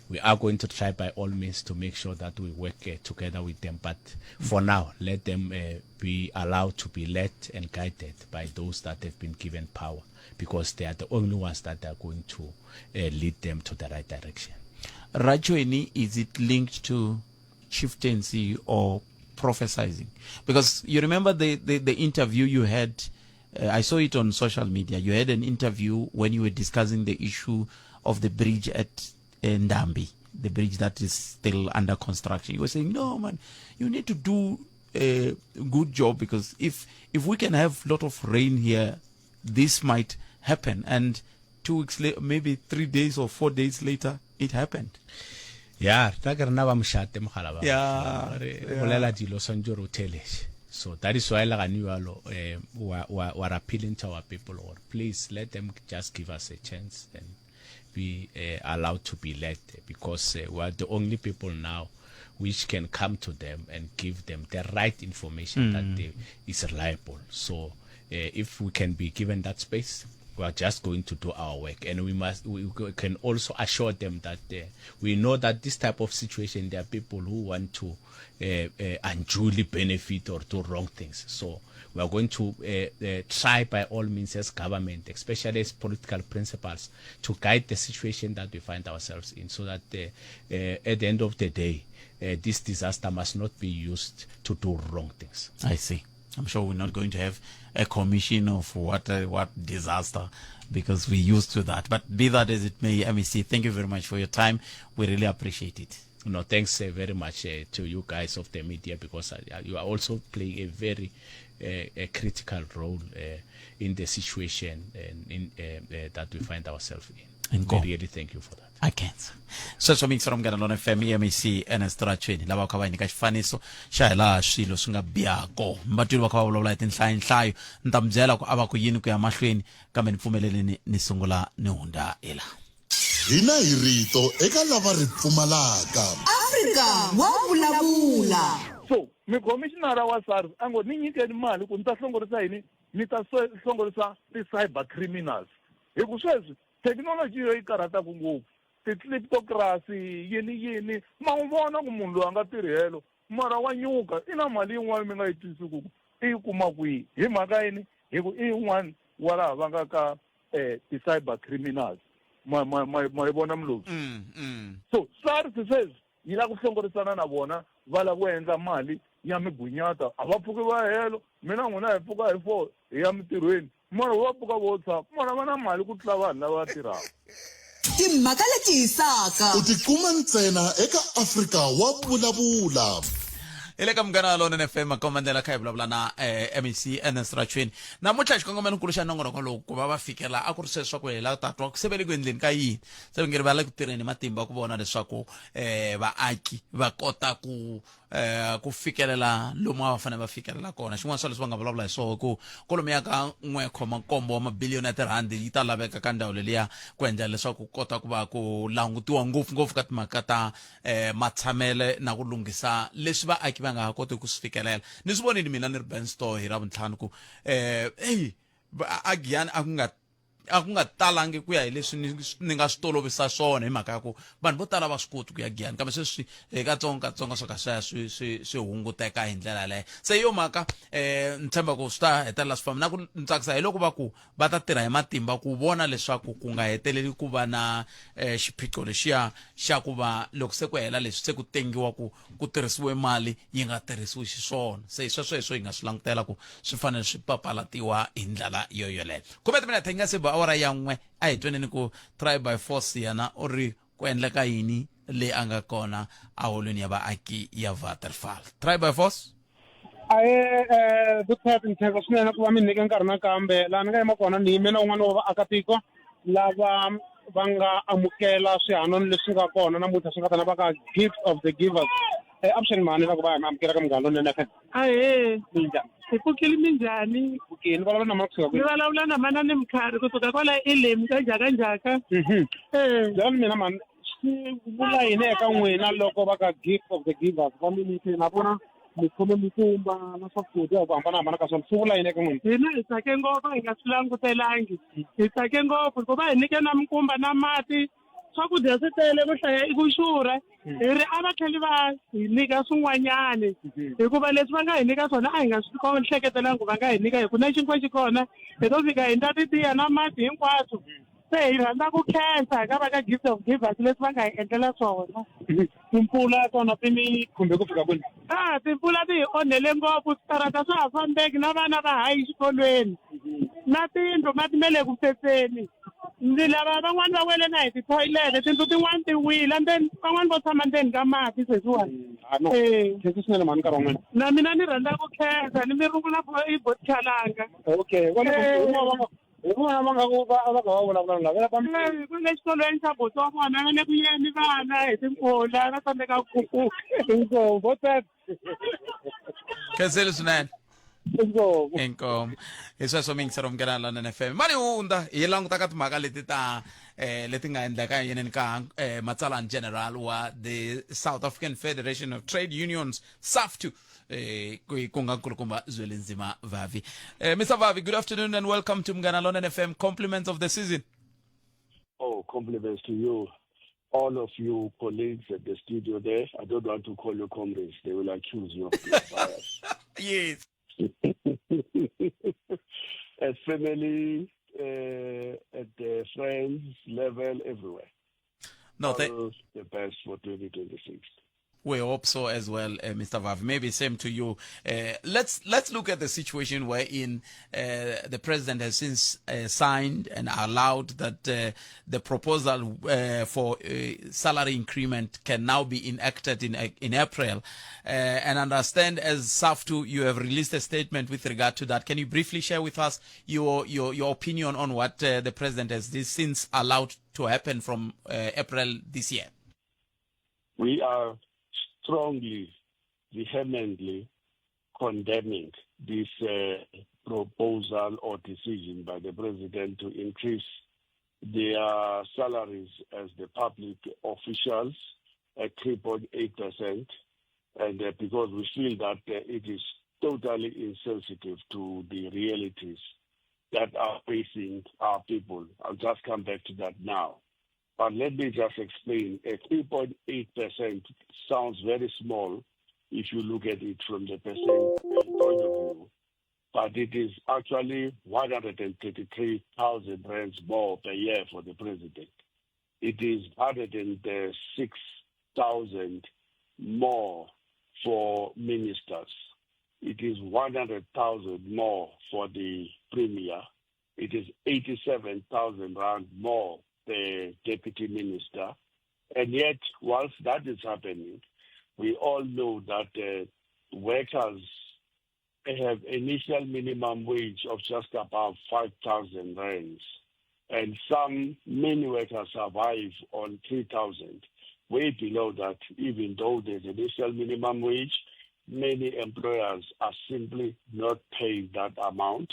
we are going to try by all means to make sure that we work uh, together with them. But for now, let them uh, be allowed to be led and guided by those that have been given power, because they are the only ones that are going to uh, lead them to the right direction. Rajoini, is it linked to chieftaincy or prophesizing? Because you remember the, the, the interview you had, uh, I saw it on social media. You had an interview when you were discussing the issue of the bridge at uh, Ndambi, the bridge that is still under construction. You were saying, no, man, you need to do a good job because if if we can have a lot of rain here, this might happen. And two weeks later, maybe three days or four days later, it happened. ya tla ke rena ba mošate mogala ba re bolela dilo swantse re o theletše so that is why le gane jalo eh, wa appealing to our people or please let them just give us a chance and be uh, allowed to be led because uh, we are the only people now which can come to them and give them the right information mm. that they, is reliable. So uh, if we can be given that space, we are just going to do our work and we must we can also assure them that uh, we know that this type of situation there are people who want to uh, uh, unduly benefit or do wrong things so we are going to uh, uh, try by all means as government especially as political principals to guide the situation that we find ourselves in so that uh, uh, at the end of the day uh, this disaster must not be used to do wrong things i see I'm sure we're not going to have a commission of what uh, what disaster because we're used to that. But be that as it may, MEC, thank you very much for your time. We really appreciate it. No, thanks uh, very much uh, to you guys of the media because uh, you are also playing a very uh, a critical role uh, in the situation and in, uh, that we find ourselves in. Inkomu. We really thank you for that. I can't sweswo mix from Munghana Lonene FM MEC Ernest Ratshweni lava kha va hi nyika xifaniso xa hi laha swilo swi nga biha kona vatwile va kha va vulavula hi tinhlayonhlayo ni ta mi byela ku a va ku yini ku ya mahlweni kambe ni pfumeleleni ni sungula ni hundza hi laha Hina hi rito eka lava ri pfumalaka. Afrika wa vulavula. So mukhomixinara wa SARS a ngo ni nyikeni mali ku ni ta hlongorisa yini ni ta hlongorisa ti-cyber criminals hi ku sweswi thekinoloji yo yi karhataka ngopfu ti-kleptocracy yini yini ma n'wi vona ku munhu loyi a nga tirhi helo mara wa nyuka i na mali yin'wana mi nga yi twisisi ku i yi kuma kwihi hi mhaka yini hi ku i yin'wana wa laha va nga ka um ti-cyber criminals ma ma ma ma yi vona mulovi mm, mm. so SARS sweswi yi lava ku hlongorisana na vona va lava ku endla mali ya migunyata a va pfuki va helo mina n'wina hi pfuka hi four hi ya mintirhweni mara va pfuka vo tshama mara va na mali ku tlula vanhu lava va tirhaka Timhaka leti hisaka. U ti kuma ntsena eka Afrika wa Vulavula. Hi le ka Munghana Lonene FM makomandlela kha hi vulavula na eh, MEC Ernest Rachweni. Namuntlha xikongomelonkulu xa nongonoko lowu ku va va fikela a ku ri sweswo ku hi lava ta twa ku se va le ku endleni ka yini. Se va nge ri va le ku tirheni hi matimba ku vona leswaku eh, vaaki va kota ku eh, ku fikelela lomu a va fanele va fikelela kona. Xin'wana swa leswi va nga vulavula hi swona ku kwalomuya ka 1.7 wa mabiliyoni ya tirhandi yi ta laveka ka ndzawulo liya ku endlela leswaku ku kota ku va ku langutiwa ngopfungopfu ka timhaka ta eh, matshamele na ku lunghisa leswi vaaki va nga ha kotiki ku swi fikelela ni swi vonile mina ni ri benstore hi ravuntlhanu ku eh, eyi a giyani a ku nga a ku nga talangi ku ya hi leswi ni, ni nga swi tolovisa swona hi mhaka ya ku vanhu vo tala va swi koti ku ya giyani kambe sweswi hi katsongo katsongo swo ka swi ya swi swi swi hunguteka hi ndlela yaleyo se hi yo mhaka um ni tshemba ku swi ta hetelela swi famba na ku ni tsakisa hi loko va ku va ta tirha hi matimba ku vona leswaku ku nga heteleli ku va na eh, xiphiqo lexiya xa ku va loko se ku hela leswi se ku tengiwa ku ku tirhisiwe mali yi nga tirhisiwi xiswona se hi sweswo hi swo hi nga swi langutela ku swi fanele swi papalatiwa hi ndlela yo yoleyo khume timinete yi nga se ba awara ya n'we a hi tweneni ku try by force yena u ri ku endleka yini leyi a nga kona eholweni ya vaaki ya Waterval try by force Ahee Good ni khensa swinene ku va mi nyike nkarhi nakambe laha ni nga yima kona ni yime na un'wana wa vaakatiko lava va nga amukela swihanano leswi nga kona namuntlha swi nga ta na va ka gift of the givers avuxeni mhani la ku va mi amukela ka Munghana Lonene F_M Ahee minjhani hi pfukile minjhani pfukile ni vulavula na mani kusuka ni vulavula na manani Mkhari kusuka kwala Elim ka Njhakanjhaka byelani mina mhani swi vula yini eka n'wina loko va ka gift of the givers va mi nyikile na vona mi khome mikumba na swakudya hi ku hambanahambana ka swona swi vula yini eka n'wina hina hi tsake ngopfu hi nga swi langutelangi hi tsake ngopfu hikuva hi nyike na mikumba na mati swakudya swi tele ku hlaya i ku xurha hi ri a va tlheli va hi nyika swin'wanyani hikuva leswi va nga hi nyika swona a hi nga swi hleketelangi ku va nga hi nyika hi ku na xinkwa xi kona hi to fika hi ndla titiya na mati hinkwaswo se hi rhandza ku khensa ka va ka gift of givers leswi va nga hi endlela swona timpfula tona ti mi khumbe ku fika kwini a timpfula ti hi onhele ngopfu switarata swa ha fambeki na vana va ha yi xikolweni na tindlu mati me le ku pfetseni ndzi lava van'wani va wele na hi tithoyilete tindlu tin'wani ti wile ndzeni van'wani vo tshama ndzeni ka mati sweswiwani ah, no khensa swinene mhani nkarhi wa n'wina na mina ni rhandza ku khensa ni mi rungula i botchalanga okay hi vona va nga ku va va kha va vulavula lava va ku le xikolweni xa buti wa vona va le ku yeni vana hi timpfula va tsandzeka ku khuphuka inkomu vo khenseli swinene inkomu inkomu hi sweswo mi yingisela Munghana Lonene FM mani hundza hi languta ka timhaka leti ta eh leti nga endleka yeneni ka eh, matsalani general wa the South African Federation of Trade Unions SAFTU eh, ku nga nkulukumba Zwelinzima Vavi. Eh, Mr. Vavi, good afternoon and welcome to Munghana Lonene FM. Compliments of the season. Oh, compliments to you, all of you colleagues at the studio there. I don't want to call you comrades. They will accuse you of being biased. Yes. At family, at the friends level, everywhere. No, all the best for 2026. We hope so as well, Mr. Vavi. Maybe same to you. Let's look at the situation wherein the president has since signed and allowed that the proposal for salary increment can now be enacted in April. And understand as SAFTU, you have released a statement with regard to that. Can you briefly share with us your opinion on what the president has since allowed to happen from April this year? We are strongly, vehemently condemning this proposal or decision by the president to increase their salaries as the public officials at 3.8%, and because we feel that it is totally insensitive to the realities that are facing our people. I'll just come back to that now. But let me just explain. A 3.8% sounds very small if you look at it from the percent point of view, but it is actually 133,000 rands more per year for the president. It is 106,000 more for ministers. It is 100,000 more for the premier. It is 87,000 rand more the deputy minister. And yet, whilst that is happening, we all know that Workers have initial minimum wage of just above 5,000 rands, and some many workers survive on 3,000, way below that. Even though there's initial minimum wage, many employers are simply not paying that amount,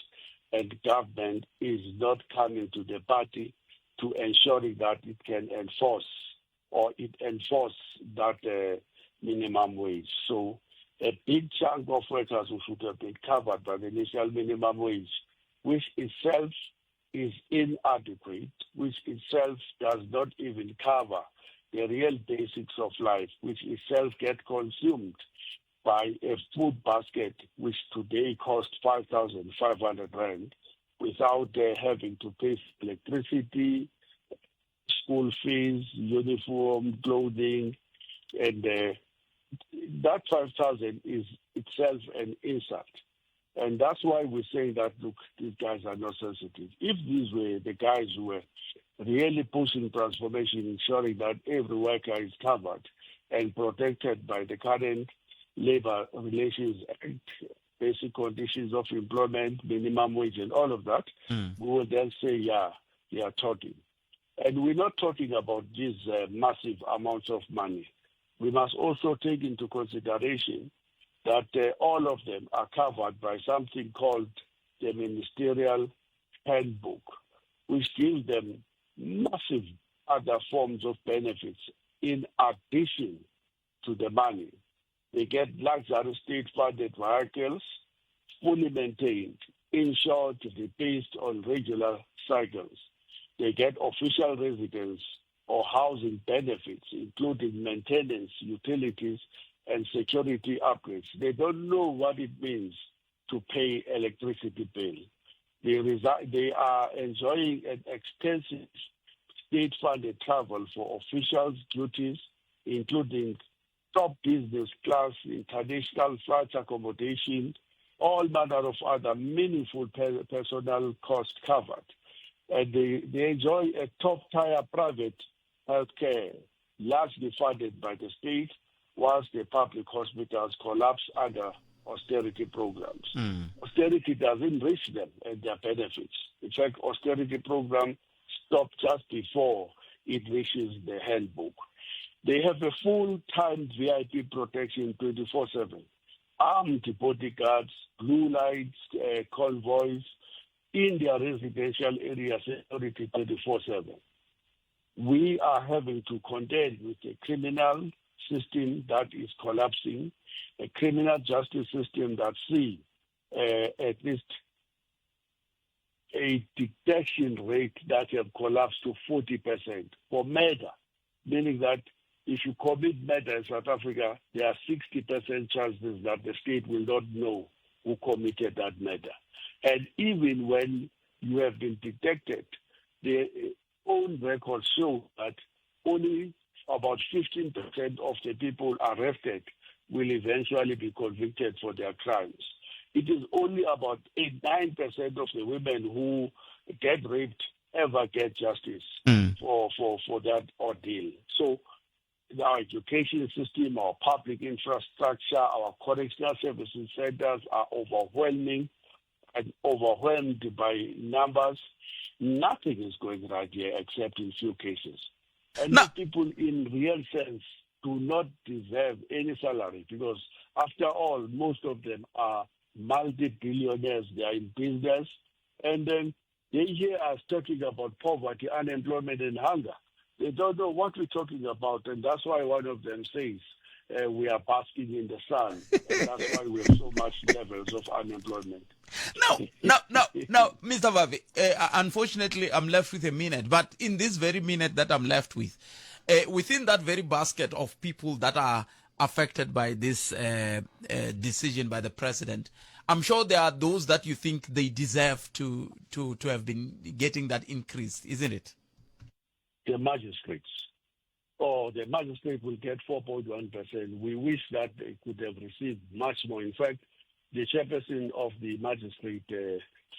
and government is not coming to the party to ensuring that it can enforce or it enforce that minimum wage. So a big chunk of workers who should have been covered by the initial minimum wage, which itself is inadequate, which itself does not even cover the real basics of life, which itself get consumed by a food basket, which today costs 5,500 rand, without having to pay for electricity, school fees, uniform, clothing, and that 5,000 is itself an insult. And that's why we're saying that, look, these guys are not sensitive. If these were the guys who were really pushing transformation, ensuring that every worker is covered and protected by the current Labor Relations Act, basic conditions of employment, minimum wage, and all of that, we will then say, yeah, they are talking. And we're not talking about these massive amounts of money. We must also take into consideration that all of them are covered by something called the Ministerial Handbook, which gives them massive other forms of benefits in addition to the money. They get luxury state-funded vehicles, fully maintained, insured, replaced on regular cycles. They get official residence or housing benefits, including maintenance, utilities, and security upgrades. They don't know what it means to pay electricity bill. They are enjoying an extensive state-funded travel for officials' duties, including top business class, international flight accommodation, all manner of other meaningful personal costs covered. And they enjoy a top-tier private healthcare, largely funded by the state, whilst the public hospitals collapse under austerity programs. Austerity doesn't reach them and their benefits. In fact, austerity program stopped just before it reaches the handbook. They have a full-time VIP protection 24/7, armed bodyguards, blue lights, convoys in their residential area, security 24/7. We are having to contend with a criminal system that is collapsing, a criminal justice system that sees at least a detection rate that have collapsed to 40% for murder, meaning that if you commit murder in South Africa, there are 60% chances that the state will not know who committed that murder. And even when you have been detected, the own records show that only about 15% of the people arrested will eventually be convicted for their crimes. It is only about 8-9% of the women who get raped ever get justice for that ordeal. So our education system, our public infrastructure, our correctional services centers are overwhelming and overwhelmed by numbers. Nothing is going right here except in few cases. And these people in real sense do not deserve any salary because, after all, most of them are multi-billionaires. They are in business. And then they hear us talking about poverty, unemployment, and hunger. They don't know what we're talking about. And that's why one of them says we are basking in the sun. And that's why we have so much levels of unemployment. No, Mr. Vavi, unfortunately, I'm left with a minute. But in this very minute that I'm left with, within that very basket of people that are affected by this decision by the president, I'm sure there are those that you think they deserve to have been getting that increase, isn't it? The magistrates. Oh, the magistrate will get 4.1%. We wish that they could have received much more. In fact, the chairperson of the magistrate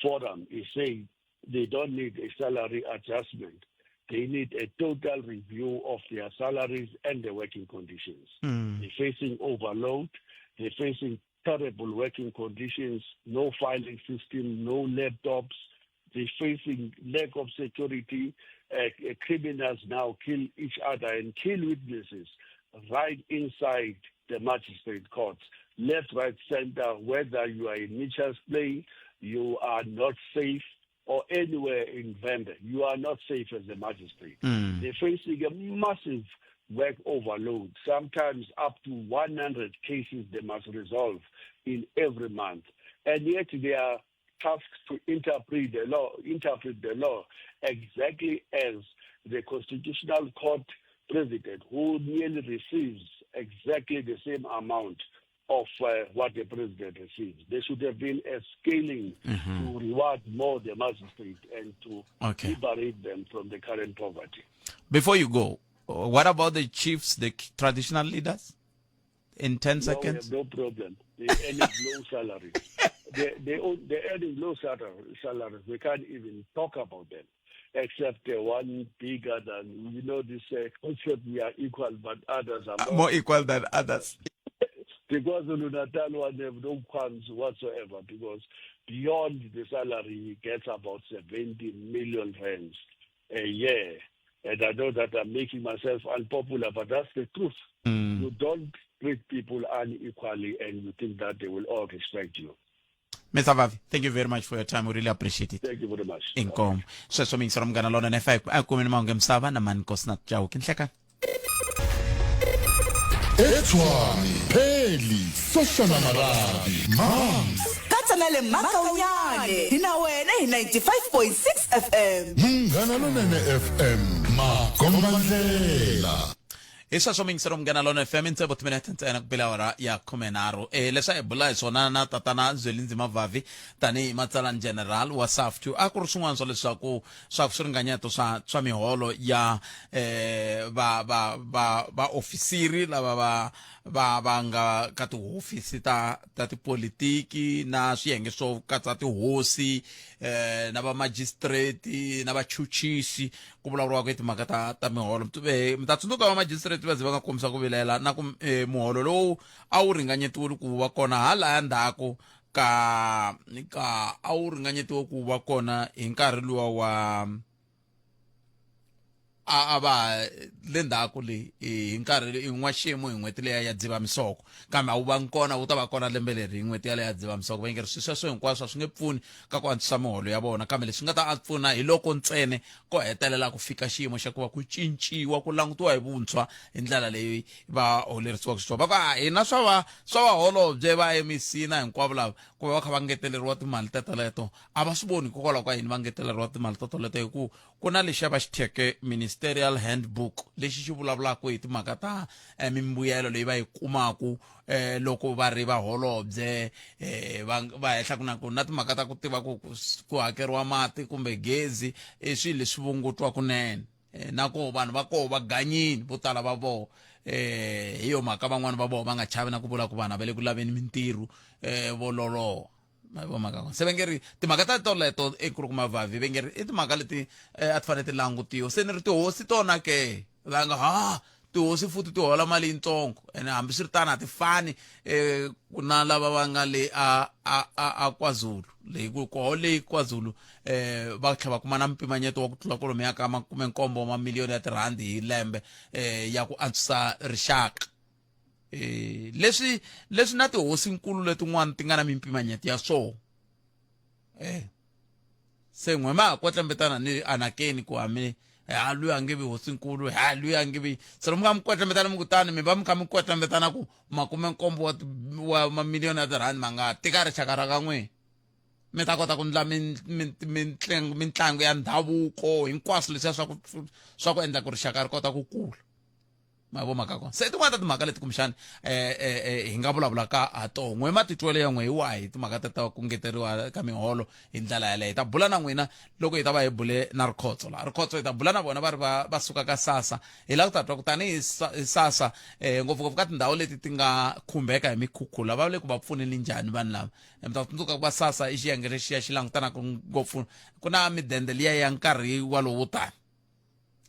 forum is saying they don't need a salary adjustment. They need a total review of their salaries and their working conditions. They're facing overload. They're facing terrible working conditions, no filing system, no laptops. They're facing lack of security. Uh, uh, criminals now kill each other and kill witnesses right inside the magistrate courts. Left, right, center, whether you are in Mitchell's Plain, you are not safe, or anywhere in Venda, you are not safe as a magistrate. Mm. They're facing a massive work overload, sometimes up to 100 cases they must resolve in every month. And yet they are tasked to interpret the law, interpret the law exactly as the Constitutional Court president, who nearly receives exactly the same amount of uh, what the president receives. There should have been a scaling mm-hmm. to reward more the magistrate and to okay. liberate them from the current poverty. Before you go, what about the chiefs, the traditional leaders? In 10 no, seconds? We have no problem. They earn low salary. They, they, they're earning low salaries. We can't even talk about them except uh, one bigger than, you know, this uh, concept we are equal, but others are more equal than others. The KwaZulu-Natal one have no qualms whatsoever because beyond the salary, he gets about 70 million rands a year. And I know that I'm making myself unpopular, but that's the truth. Mm. You don't treat people unequally and you think that they will all respect you. Mr. Vavi, thank you very much for your time. We really appreciate it. Thank you very much. Inkomo. Sweswo mi yingisela munghana lona FM a kumeni mahungu misava na mani Nkosinathi Chauke. Nhlekani. Etshwane, Pheli, Soshana Marabi, Mams. Katsa na le Makaunyane hi na wena hi 95.6 FM. Munghana Lonene FM, makombandlela. Hi sweswo mi yingisela munghana lona FM ntsevo timinete ntsena ku bela awara ya khumenharhu. E leswi a hi bula hi swona na tatana Zwelinzima Vavi tanihi matsalani general wa SAFTU a ku ri swin'wana swa leswaku swa swiringanyeto swa swa miholo ya eh va va va vaofisiri lava va va va nga ka tihofisi ta ta tipolitiki na swiyenge swo katsa tihosi eh na vamajistreti na vachuchisi ku vulavuriwaka hi timhaka ta ta miholo eh, mi ta tsundzuka vamajistreti va ze va nga kombisa ku vilela na ku eh, muholo lowu a wu ringanyetiwile ku va kona halaya ndzhaku ka ka a wu ringanyetiwe ku va kona hi nkarhi luwa wa a a va le ndzhaku le hi nkarhi hi n'waxemu hi n'hweti leya ya dzivamisoko kambe a wu vangi kona wu ta va kona lembe leri hi n'hweti yaleyo ya dzivamisoko va nge ri swilo sweswo hinkwaswo a swi nge pfuni ka ku antswisa miholo ya vona kambe leswi nga ta pfuna hi loko ntsene ko hetelela ku fika xiyimo xa ku va ku cinciwa ku langutiwa hi vuntshwa hi ndlela leyi va holerisiwaka xiswona va ku a hina swa va swa vaholobye va MEC na hinkwavo lava ku va va kha va ngeteleriwa timali teteleto a va swi voni hikokwalaho ka yini va ngeteleriwa timali totoleto hi ku ku na lexiya va xi thyeke ministerial handbook lexi xi vulavulaka hi timhaka ta eh, mimbuyelo leyi va yi kumaku eh, loko va ri vaholobye eh, va va hehla ku na ku na timhaka ta ku tiva ku ku hakeriwa mati kumbe gezi i swilo leswi vungutwa kunene eh, na ko vanhu va koho va ganyini vo tala va voho eh hi yo mhaka van'wani va voho va nga chavi na ku vula ku vanhu va le ku laveni mintirho eh vo loloha ma vo mhaka kona se va nge ri timhaka ta toleto enkulukumba vavi va nge ri i timhaka leti eh, a ti fanele ti langutiwa se ni ri tihosi tona ke va nga ha tihosi futhi ti hola mali yintsongo ene hambiswiritano a ti fani um ku na lava va nga le a a a a kwazulu leyi ku koho leyi kwazulu um va tlhela va kuma na mpimanyeto wa ku tlula kwalomuya ka makumenkombo wa mamiliyoni ya tirhandi hi lembe um ya ku antswisa rixaka eh leswi leswi na tihosinkulu letin'wana ti nga na mimpimanyeto ya swona eh se n'we ma ha kwetlembetana ni anakeni ku hambi ha luyi a nge vi hosinkulu ha luyi a nge vi se loko mi nga mi kwetlembetana mi ku tani mi va mi kha mi kwetlembetana ku makumenkombo wa wa mamiliyoni ya tirhandi ma nga tika rixaka ra ka n'wina mi ta kota ku ndla mintlangu ya ndhavuko hinkwaswo leswiya swa ku swa ku endla ku rixaka ri kota ku kula ma vo mhaka kona se tin'wana ta timhaka leti kumbexani eh, eh, eh, hi nga vulavulaka ha toho n'we matitwelo ya n'we hi wahi timhaka ta ta ku ngeteriwa ka miholo hi ndlela yaleyo hi ta bula na n'wina loko hi ta va hi bule na rikhotso laha rikhotso hi ta bula na vona va ri va va suka ka sasa hi lava ku ta twa ku tanihi sasa eh, ngopfungopfu ka tindhawu leti ti nga khumbeka hi mikhukhula va le ku va pfuneni njhani vanhu lava mi ta tsundzuka ku va sasa i xiyenge lexiya xi langutanaka ngopfu ku na midende liya ya nkarhi walowo tani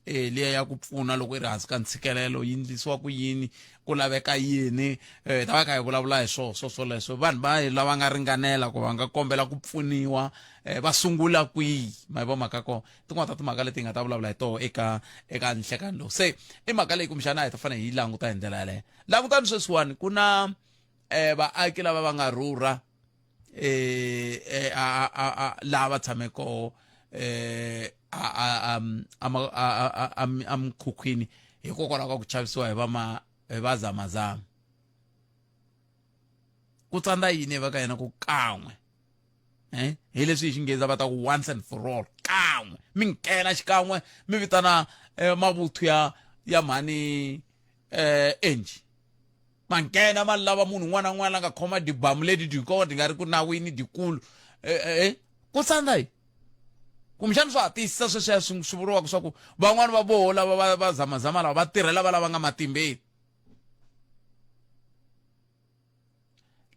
eh liya ya ku pfuna loko i ri hansi ka ntshikelelo yi ndlisiwa ku yini ku laveka yini eh ta va kha hi vulavula hi swoho swo swoleswo vanhu va lava nga ringanela ku va nga kombela ku pfuniwa eh va sungula kwihi ma yi vo mhaka kona tin'wana ta timhaka leti hi nga ta vulavula hi toho eka eka nhlekani lowu se i mhaka leyi kumbexana a hi ta fanele hi yi languta hi ndlela yaleyo langutani sweswiwani ku na eh vaaki lava va nga rhurha eh, eh a a a laha va tshame koho eh a a a a a mukhukhwini hikokwalaho ka ku chavisiwa hi va ma hi va zamazama ku tsandza yini va ka yena ku kan'we eh hi leswi hi xinghezi va ta ku once and for all kan'we mi nghena xikan'we mi vitana eh, mavuthu ya ya mhani eh Angie ma nghena ma lava munhu un'wana na un'wana la nga khoma dibamu leti dyi di nga ri ku nawini dikulu eh, eh, eh ku tsandza yi kumbexana swa ha tiyisisa sweswiya swi swi vuriwaka swa ku van'wani va voho lava va va zamazama lava va tirhela va lava nga matimbeni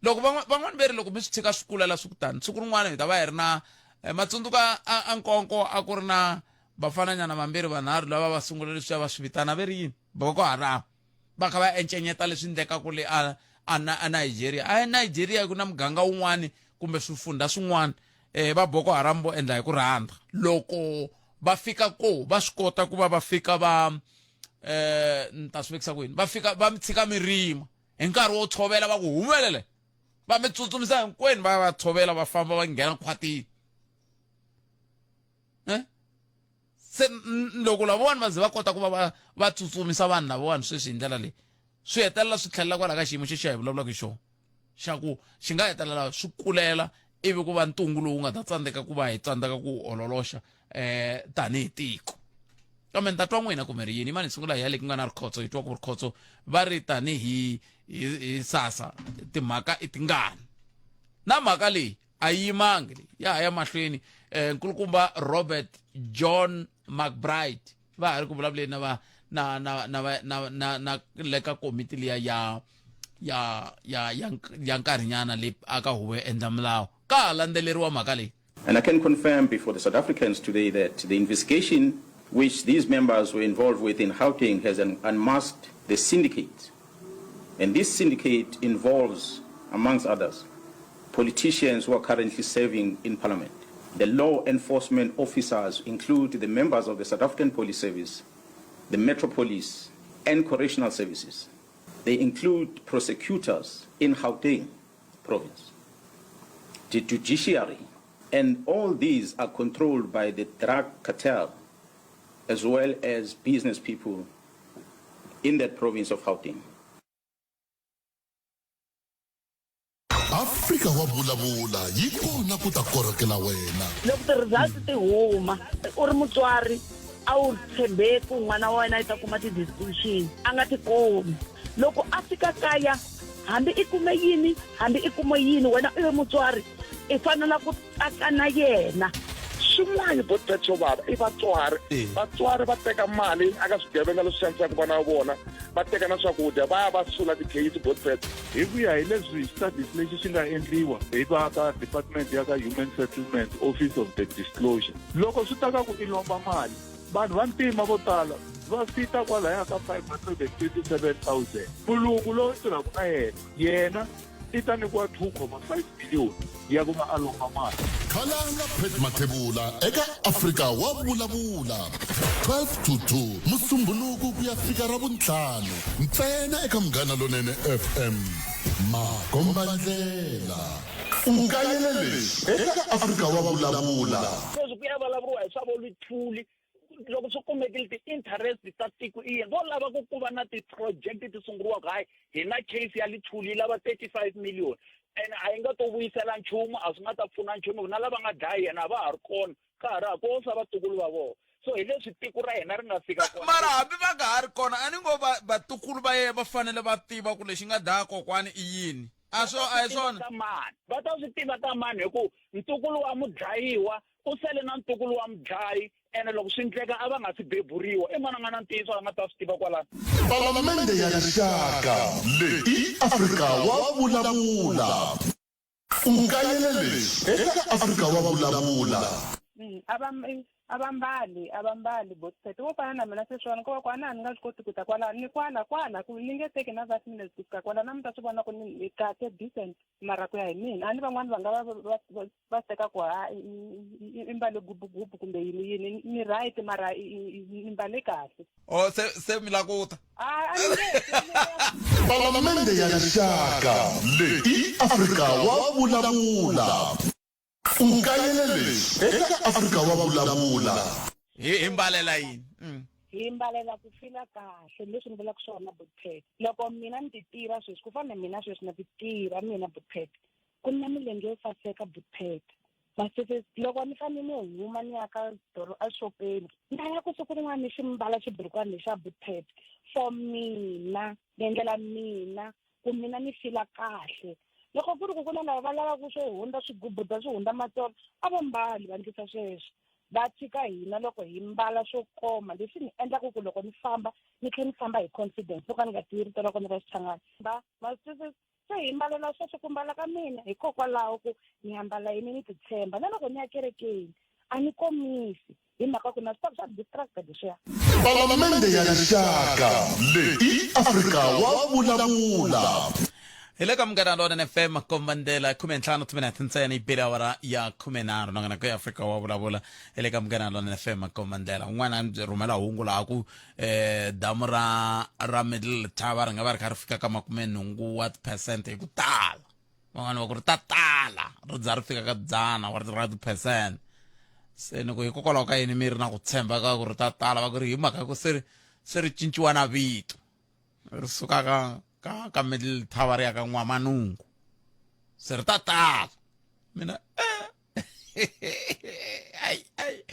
loko van'wani ve ri loko mi swi tshika swi kulela swi ku tani siku rin'wana hi ta va hi ri na eh, matsundzuka a nkonko a ku ri na vafananyana vambirhi vanharhu lava va sungula leswiya va swi vitana ve ri yini boko haram va kha va encenyeta leswi endlekaka le a a a Nigeria a Nigeria ku na muganga wun'wani kumbe swifundha swin'wana eh va Boko Haram vo endla hi ku rhandza loko va fika ko va swi kota ku va va fika va eh ni ta swi vekisa ku yini va fika va mi tshika mi rima hi nkarhi wo tshovela va ku humelele va mi tsutsumisa hinkwenu va va tshovela va famba va nghena khwatini eh se loko lavawani va ze va kota ku va va va tsutsumisa vanhu lavawani sweswi hi ndlela leyi swi hetelela swi tlhelela kwala ka xiyimo xexi hi vulavulaka hi xona xa ku xi nga hetelela swi kulela ivi ku va ntungu lowu nga ta tsandzeka ku va hi tsandzeka ku ololoxa eh tanihi tiko kambe ni ta twa n'wina kumbe ri yini mani hi sungula hi ya le ku nga na rikhotso hi twa ku rikhotso va ri tanihi hi sasa timhaka i tingani na mhaka leyi a yi yimangi leyi ya ha ya mahlweni eh, nkulukumba robert john mcbride va ha ri ku vulavuleni na va na na na na na na le ka komiti liya ya ya ya ya ya nkarhinyana le aka huvo yo endla milawu ka ha landzeleriwa mhaka leyi And I can confirm before the South Africans today that the investigation which these members were involved with in Gauteng has unmasked the syndicate. And this syndicate involves, amongst others, politicians who are currently serving in parliament. The law enforcement officers include the members of the South African Police Service, the Metro Police, and Correctional Services. They include prosecutors in Gauteng province, the judiciary, and all these are controlled by the drug cartel as well as business people in that province of Gauteng. Afrika wa vulavula yi kona ku ta korhokela wena. Loko ti-results ti huma u ri mutswari a wu tshembe ku n'wana wa wena i ta kuma ti-distinction a nga ti kumi loko a fika kaya hambi i kume yini hambi i kume yini wena u ri mutswari i fanela ku tsaka na yena xin'wana botpet xo vava i vatswari vatswari va teka mali aka swigevenga leswi xanisaka vana va vona va teka na swakudya va ya va sula tikheyisi botpet hi ku ya hi leswi studies lexi xi nga endliwa hi va ka department ya ka human settlement office of the disclosure loko swi ta ka ku i lomba mali vanhu va ntima vo tala va fita kwalaya ka 527 000 mulungu lowu tirhaka na yena yena i ta nyikiwa 2,5 billion ya ku va a lomba mali Khalanga Pat Mathebula eka Afrika wa vulavula 12 to 2 Musumbhunuku ku ya fika Ravuntlhanu ntsena eka Munghana Lonene FM Makombandlela u kayele leswi eka Afrika wa vulavula sweswi ku ya vulavuriwa hi swa vo lithuli loko swi kumekile ti-interest ta tiko i yini vo lava ku ku va na ti-project ti sunguriwaka hayi hi na case ya lithuli yi lava 35 million and a yi nga to vuyisela nchumu a swi nga ta pfuna nchumu na lava nga dlaya yena a va ha ri kona ka ha ri ha ko sa vatukulu va vona so hi leswi tiko ra hina ri nga fika kona mara hambi va nga ha ri kona a ni ngo vatukulu va yena va fanele va tiva ku lexi nga dlaya kokwani i yini a swo a hi swona ta mani va ta swi tiva ta mani hi ku ntukulu wa mudlayiwa u sele na ntukulu wa mudlayi ene loko swi ndleka a va nga si beburiwa i mani a nga na ntiyiso a nga ta swi tiva kwalano Palamende ya Rixaka leyi i Afrika wa vulavula. U kayele leswi eka Afrika wa vulavula. A va A va mbali, a va mbali botpet. Vo fana na mina sweswiwani ko va ku a na ha ni nga swi koti ku ta kwala ni kwala kwala ku ni nge teki na five minutes ku fika kwala na mi ta swi vona ku ni ni kahle decent mara ku ya hi mina a ni van'wani va nga va va va va swi teka ku ha i mbale gubugubu kumbe yini yini ni right mara ni mbale kahle. O se se mi la ku ta. A a ni nge Palamende ya Rixaka leyi i Afrika wa Vulavula. U kayele leswi eka Afrika wa Vulavula. Hi hi mbalela yini? Hi mbalela ku fila kahle leswi ni vulaka swona Butpet. Loko mina ni ti tiva sweswi ku fana na mina sweswi na ti tiva mina Butpet ku ni na milenge yo saseka Butpet. Masese loko ni fanele ni huma ni ya ka doro exopeni ni ya ku siku rin'wana ni xi mbala xiburukwani lexa Butpet for mina ni endlela mina ku mina ni fila kahle loko ku ri ku ku na lava va lavaka swo hundza swigubuda swi hundza matsolo a va mbali va ndlisa sweswo va tshika hina loko hi mbala swo koma leswi ni endlaka ku loko ni famba ni tlhela ni famba hi confidence loko a ni nga tivi rito ra kona ra Xichangani va ma swi twisisa se hi mbalela sweswo ku mbala ka mina hikokwalaho ku ni ambala yini ni titshemba na loko ni ya kerekeni a ni komisi hi mhaka ku na swi swa distracted leswiya. Palamende ya Rixaka leyi i Afrika wa Vulavula. Hi le ka Munghana Lonene FM kombandela 15 timinete ntsena yi bile awara ya 13 nongonoko ya Afrika wa Vulavula hi le ka Munghana Lonene FM kombandela un'wana a ndzi rhumela hungu laha ku eh damu ra ra Middle Tower ri nga va ri kha ri fika ka 80 wa tiphesente hi ku tala van'wana va ku ri ta tala ri dza ri fika ka dzana wa ra tiphesente se ni ku hikokwalaho ka yini mi ri na ku tshemba ka ku ri ta tala va ku ri hi mhaka ku se ri se ri cinciwa na vito ri suka ka ka ka middle tower ri ya ka n'wamanungu se ri ta tala mina eh ai ai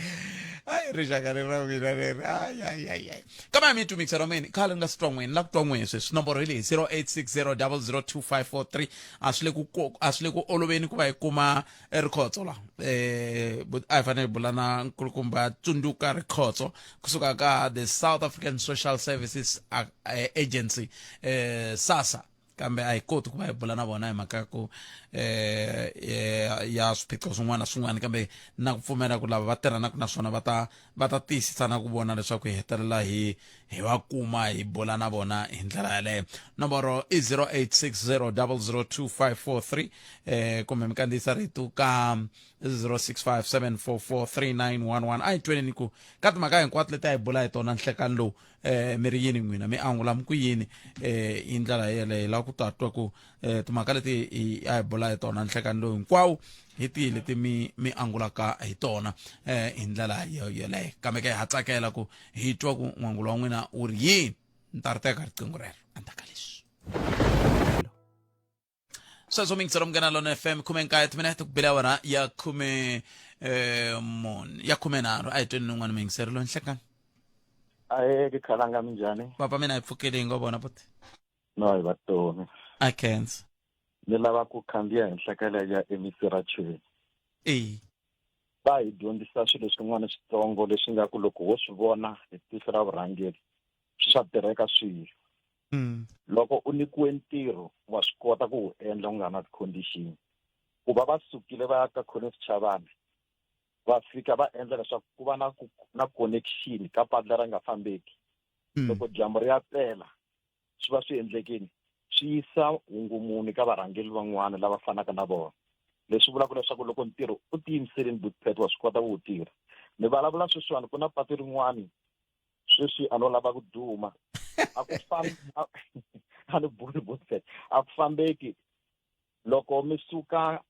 ai rixaka leri ra mina leri ai ai ai ai kambe mi tu mixer mini khale ni nga si twa n'wini la ku twa n'wini sweswi nomboro hi leyi 0860002543 a swi le ku a swi le ku oloveni ku va hi kuma rikhotso la eh a hi fanele hi bula na nkulukumba tsundzuka rikhotso kusuka ka the South African Social Services Agency eh SASSA kambe a hi koti ku va hi bula na vona hi mhaka ya ku eh, ya swiphiqo swin'wana na swin'wana kambe na ku pfumela ku lava va tirhanaka na swona va ta va ta tiyisisa na ku vona leswaku hi hetelela hi hi va kuma hi bula na vona hi ndlela yaleyo nomboro i 0860002543 eh kumbe mi kandziyisa rito ka 0657443911 a hi tweneni ku ka timhaka hinkwato leti a hi bula hi tona nhlekani lowu eh mi ri yini n'wina mi angula mi ku yini eh hi ndlela yeleyo hi lava ku ta twa ku eh timhaka leti hi a hi bula hi tona nhlekani lowu hinkwawo hi tihi leti mi mi angulaka hi tona eh hi ndlela yeleyo kambe ke ha tsakela ku hi twa ku n'wangulo wa n'wina wu ri yini ni ta ri teka riqingho rero endzhaku ka leswi sweswo mingiselo munghana lona fm 19 timinete ku bela awara ya khume eh, mune ya 13 a hi tweni nun'wana mingiselo lo nhlekani ahe ke khalanga minjhani papa mina hi pfukile hi ngo vona buti no hi vatomi a khensa ni lava ku khandziya henhla ka leya ya mec ra chweni e va hi dyondzisa swilo swin'wana switsongo leswi nga ku loko wo swi vona hi tihlo ra vurhangeri swa tirheka swilo Loko u nyikiwe ntirho wa swi kota ku wu endla u nga na ti-condition. Ku va va sukile va ya ka Collins Chavane va fika va endla leswaku ku va na ku na connection ka patu leri nga fambeki. Loko dyambu ri ya pela swi va swi endlekini swi yisa hungu muni ka varhangeri van'wana lava fanaka na vona. Leswi vulaka leswaku loko ntirho u tiyimiseleni Bootpet wa swi kota ku wu tirha. Ni vulavula sweswiwani ku na patu rin'wani sweswi a no lava ku duma a ku fambi a ni buli butset a ku fambeki loko mi suka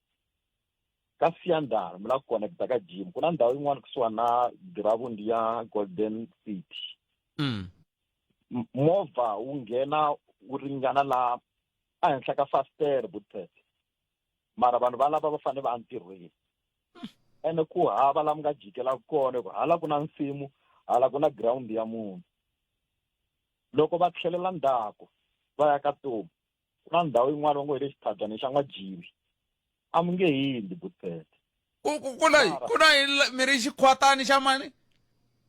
ka Siyandhani mi lava ku connecta ka gym ku na ndhawu yin'wana kusuhani na girawundi ya Golden City movha wu nghena wu ringana la ehenhla ka fastere butset mara vanhu valava va fanele va entirhweni ene ku hava la mi nga jikela kona ku hala ku na nsimu hala ku na ground ya munhu loko va tlhelela ndzhaku va ya ka tomu ku na ndhawu yin'wana va ngo hi le xithabyani xa n'wajivi a mi nge hindzi butete ku na ku na mi ri xikhwatani xa mani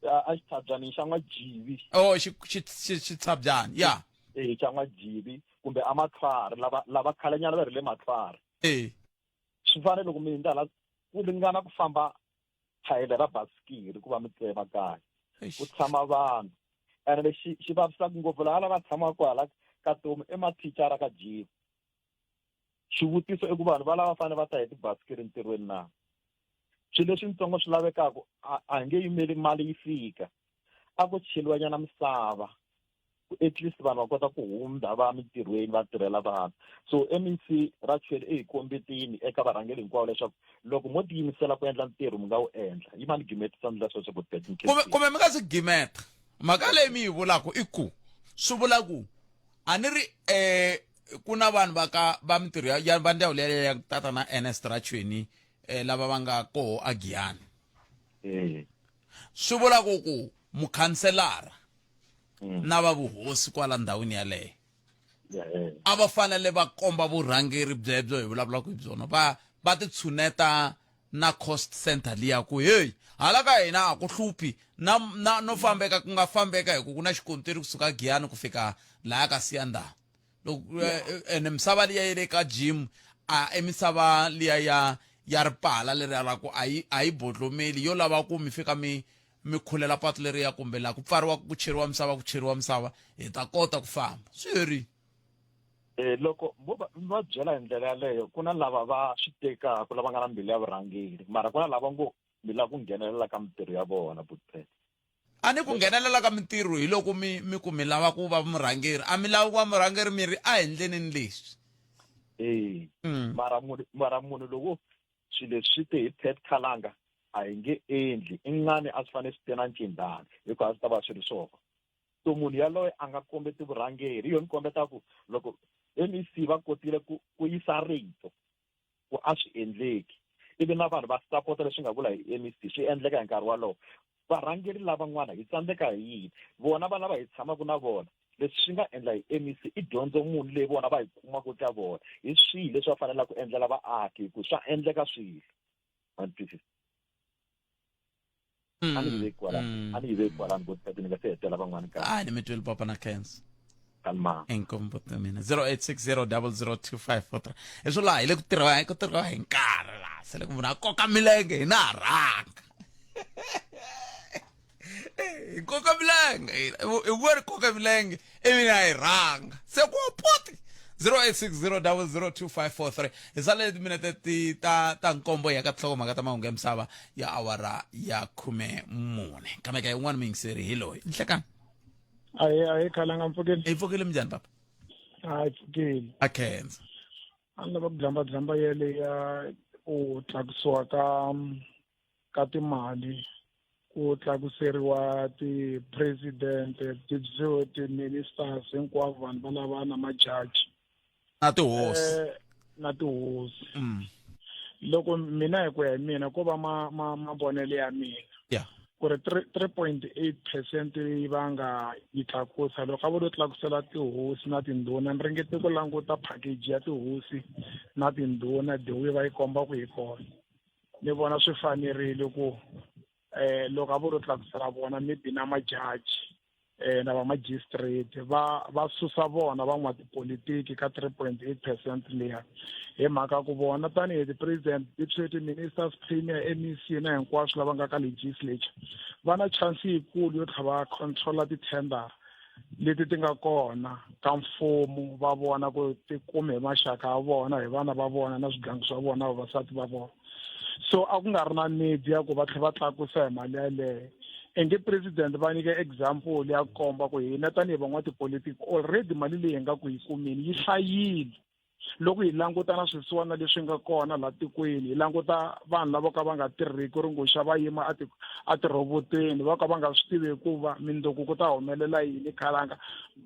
a xithabyani xa n'wajivi oh xitshabyani ya e xa n'wajivi kumbe a matlhwari lava lava khalenyana va ri le matlhwari e swi fanele loko mi hindza hala ku ringana ku famba Thayele ra basikiri ku va mi tsemakanya. Ku tshama vanhu. Ene lexi xi vavisaka ngopfu laha lava tshamaka kwala ka Tomu i mathicara ka gym. Xivutiso i ku vanhu va lava fanele va ta hi tibasikiri ntirhweni na? Swilo leswintsongo swi lavekaka a a hi nge yimeli mali yi fika. A ko cheliwa nyana misava ku at least vanhu va kota ku hundza va ya mintirhweni va tirhela vanhu. So MEC Ratshwele i hi kombetini eka varhangeri hinkwavo leswaku loko mo tiyimisela ku endla ntirho mi nga wu endla. Yima ni gimetisa ndlela sweswo ku Kumbe kumbe mi nga si gimeta mhaka leyi mi yi vulaka i ku swi vula ku a ni ri eh ku na vanhu va ka va mintirho ya ya va ndhawu leya ya tata na Ernest Ratshweni eh, lava va nga koho a Giyani eh swi vula ku ku mukhanselara na va vuhosi kwala ndhawini yaleyo a va fanele va komba vurhangeri byebyo hi vulavulaka hi byona va va titshuneta na cost center liya ku heyi hala ka hina a ku hluphi na na no fambeka ku nga fambeka hi ku ku na xikontiri kusuka Giyani ku fika laya ka Siyandhani loko ene misava liya ya le ka gym a i misava liya ya ya ripala leriya ra ku a yi a yi bodlomeli yo lava ku mi fika mi mi khulela patu leriya kumbe laha ku pfariwa ku cheriwa misava ku cheriwa misava hi ta kota ku famba swi herile. Eh, loko mo va mi va byela hi ndlela yaleyo ku na lava va swi tekaka lava nga na mbilu ya vurhangeri mara ku na lava ngo mi lava ku nghenelela ka mintirho ya vona butpet A ni ku nghenelela ka mintirho hi loko mi mi ku mi lava ku va murhangeri a mi lavi ku va murhangeri mi ri a hi ndleneni leswi e mara munhu mara munhu loko swilo leswi swi te hi Pat Khalanga a hi nge endli i ngani a swi fanele swi te na ncindani hikuva a swi ta va swi ri swona so munhu yaloye a nga kombeti vurhangeri hi yona ni kombeta ku loko MEC va kotile ku ku yisa rito ku a swi endleki ivi na vanhu va sapota leswi nga vula hi MEC swi endleka hi nkarhi walowo varhangeri lavan'wana hi tsandzeka hi yini vona va lava hi tshamaka na vona leswi swi nga endla hi MEC i dyondzo muni leyi vona va yi kumaka ka vona hi swihi leswi va fanelaka ku endlela vaaki hi ku swa endleka swilo ma ni twisisa a ni yi veki kwalano a ni yi veki kwalano vo ni nga se hetela van'wana ka a ni mi tweli papa na khensa kalma inkombo ta mina 0860002543 hi swo laha hi le ku tirhiwa ku tirhiwa hi nkarhi laha se le ku munhu a koka milenge hi na ha rhanga hi koka milenge hi vuwa ri koka milenge ivi na hi rhanga se ku poti 0860002543 hi sale timinete ti ta ta nkombo ya ka tinhlokomhaka ta mahungu ya misava ya awara ya 14 kambe ka yin'wana muyingiseri hi loyi nhlekani ahe ahe khalanga mpfukile hi pfukile minjhani papa hayi pfukile a khensa a ni lava ku dlamba dlamba yele ya ku tlakusiwa ka ka timali ku tlakuseriwa ti-president ti-ministers hinkwavo vanhu va lava na majaji na tihosi eh, na tihosi mm. loko mina hi ku ya hi mina ko va ma ma mavonelo ya mina yeah ku ri 3.8 percent yi va nga yi tlakusa loko a vo lo tlakusela tihosi na tindhuna ni ringete ku languta package ya tihosi na tindhuna the way va yi komba ku hi kona ni vona swi fanerile ku eh loko a vo lo tlakusela vona maybe na majaji eh na va magistrate va va susa vona van'watipolitiki ka 3.8 percent liya hi mhaka ku vona tanihi ti-president deputy ministers premier mec na hinkwaswo lava nga ka legislature va na chance yikulu yo tlha va controla ti-tender leti ti nga kona ka mfumo va vona ku ti kume hi maxaka ya vona hi vana va vona na swigangu swa vona vavasati va vona so a ku nga ri na need ya ku va tlhela va tlakusa hi mali yaleyo inge president va nyike example ya komba ku hina tanihi van'watipolitiki already mali leyi hi nga ku yi kumeni yi hlayile loko hi languta na swisiwana leswi nga kona laha tikweni hi languta vanhu lava ka va nga tirhiki ri ngoxa va yima etirhoboteni va ka va nga swi tivi hikuva mindzuku ku ta humelela yini khalanga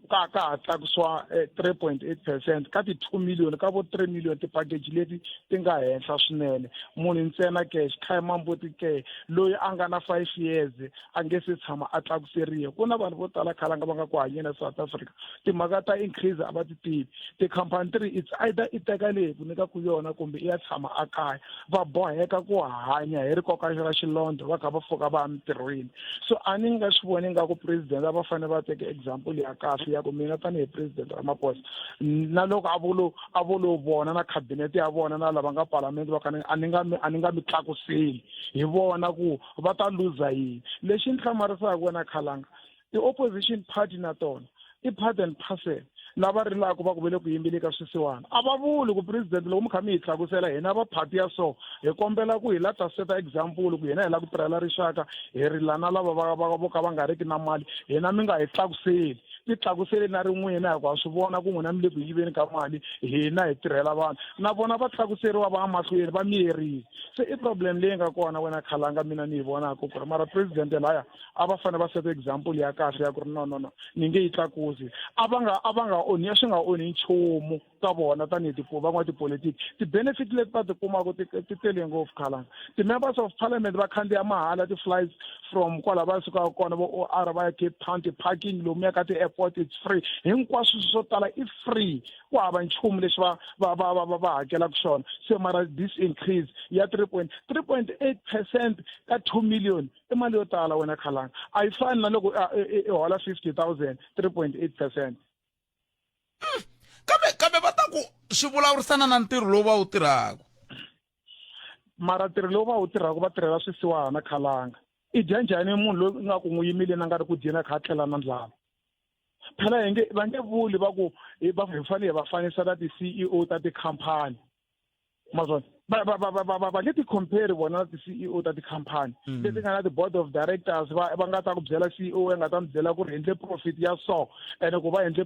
ka ka ha tlakusiwa 3.8 eh, percent ka ti-2 million ka vo 3 million ti-package leti ti nga henhla swinene munhu ntsena ke xikhaya mambuti ke loyi a nga na 5 years a nge se tshama a tlakuseriwa ku na vanhu vo tala khalanga va nga ku hanyeni eSouth Africa timhaka ta increase a va ti tivi tikhampani ti ri it's Either i teka leyi ku nyikaku yona kumbe i ya tshama a kaya. Va boheka ku hanya hi rikoka ra xilondho va kha va pfuka va ya mintirhweni. So a ni nga swi voni nga ku president a va fanele va teke example ya kahle ya ku mina tanihi president Ramaphosa na loko a vo a vo lo vona na cabinet ya vona na lava nga palamende va ka a ni nga mi a ni nga mi tlakuseli hi vona ku va ta luza yini. Lexi ni hlamarisaka wena Khalanga ti-opposition party na tona i part and parcel lava rilaka va ku ve le ku yimbeli ka swisiwana a va vuli ku president loko mi kha mi hi tlakusela hina va party ya so hi kombela ku hi la ta seta example ku hina hi la ku tirhela rixaka hi rila na lava va va vo ka va nga riki na mali hina mi nga hi tlakuseli ti tlakuseli na ri n'wina hikuva swi vona ku n'wina mi le ku yiveni ka mali hina hi tirhela vanhu na vona va tlakuseriwa va ya mahlweni va miyerile se i problem leyi nga kona wena khalanga mina ni yi vonaka ku ri mara president laya a va fanele va seta example ya kahle ya ku ri no no no ni nge yi tlakusi a va nga a va nga onhi swi nga onhi nchumu ka vona tanihi van'watipolitiki ti-benefit leti va ti kumaka ti tele ngopfu khalanga ti-members of parliament va khandziya mahala ti-flights from kwala va sukaka kona vo or va ya cape town ti-parking lomuya ka ti-airport it's free hinkwaswo swo tala i free ku hava nchumu lexi va va va va va va hakelaka xona se mara this increase ya 3.3.8 percent ka 2 million i mali yo tala wena khalanga a yi fani na loko i hola 50000 3.8 percent kambe kambe va ta ku swi vulavurisana na ntirho lowu va wu tirhaka mara ntirho lowu va wu tirhaka va tirhela swisiwana khalanga i dya njhani munhu loyi nga ku n'wi yimile na nga ri ku dyeni a kha a tlela na ndlala phela hi nge va nge vuli va ku hi fanele hi va fanisa na ti-ceo ta tikhampani ma swona va va va va va va nge ti compare vona na ti-ceo ta tikhampani mm. leti nga na ti-board of directors va va nga ta ku byela ceo ya nga ta mi byela ku ri endle profit ya so ene ku va endle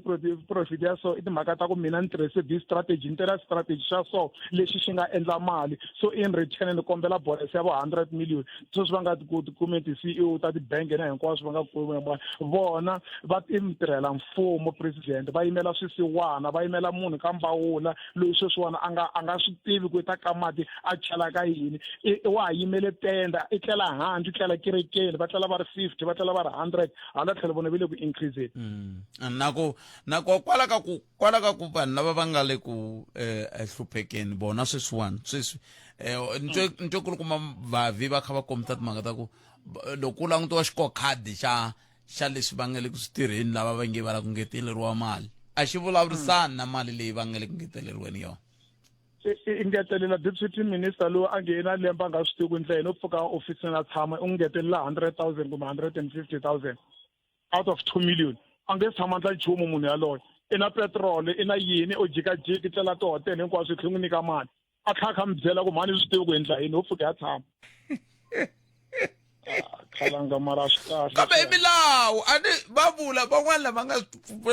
profit ya so i timhaka ta ku mina ni tirhise this strategy ni tirha strategy xa so lexi xi nga endla mali so in return ni kombela bonus ya vo hundred million sweswi va nga kume ti-ceo ta tibangi na hinkwaswo va nga kumi vona va i mitirhela mfumo president va yimela swisiwana va yimela munhu ka mbawula loyi sweswiwani a nga a nga swi tivi ku i ta ka mati a chela ka yini i wa ha yimele tenda i tlela handle i tlela kerekeni va tlela va ri 50 va tlela va ri 100 hala tlhelo vona ve le ku increaseni mm. na ku na ku kwala ka ku kwala ka ku vanhu lava va nga le ku eh, hluphekeni vona sweswiwani sweswi eh, ntwe mm. ntwe ku ri kuma vavi va kha va kombisa timhaka ta ku loko ku langutiwa xikokhadi xa xa leswi va nga le ku swi tirheni lava va nge va lava ku ngeteleriwa mali a xi vulavurisani na mali leyi va nga le ku ngeteleriweni yona i ngetelela deputy minister loyi a nge na lembe a nga swi tivi ku ndlela yena u pfuka ofisini a tshama u ngetelela 100 000 kumbe 150 000 out of 2 million a nge tshama ndla nchumu munhu yaloye i na petrol i na yini u jikajiki tlela tihotele hinkwaswo i tlhe n'wi nyika mali a tlha a kha mi byela ku mhani swi tivi ku endla yini ho pfuke ya tshama ah, khalanga mara swi kahle kambe i milawu a ni va vula van'wana lava nga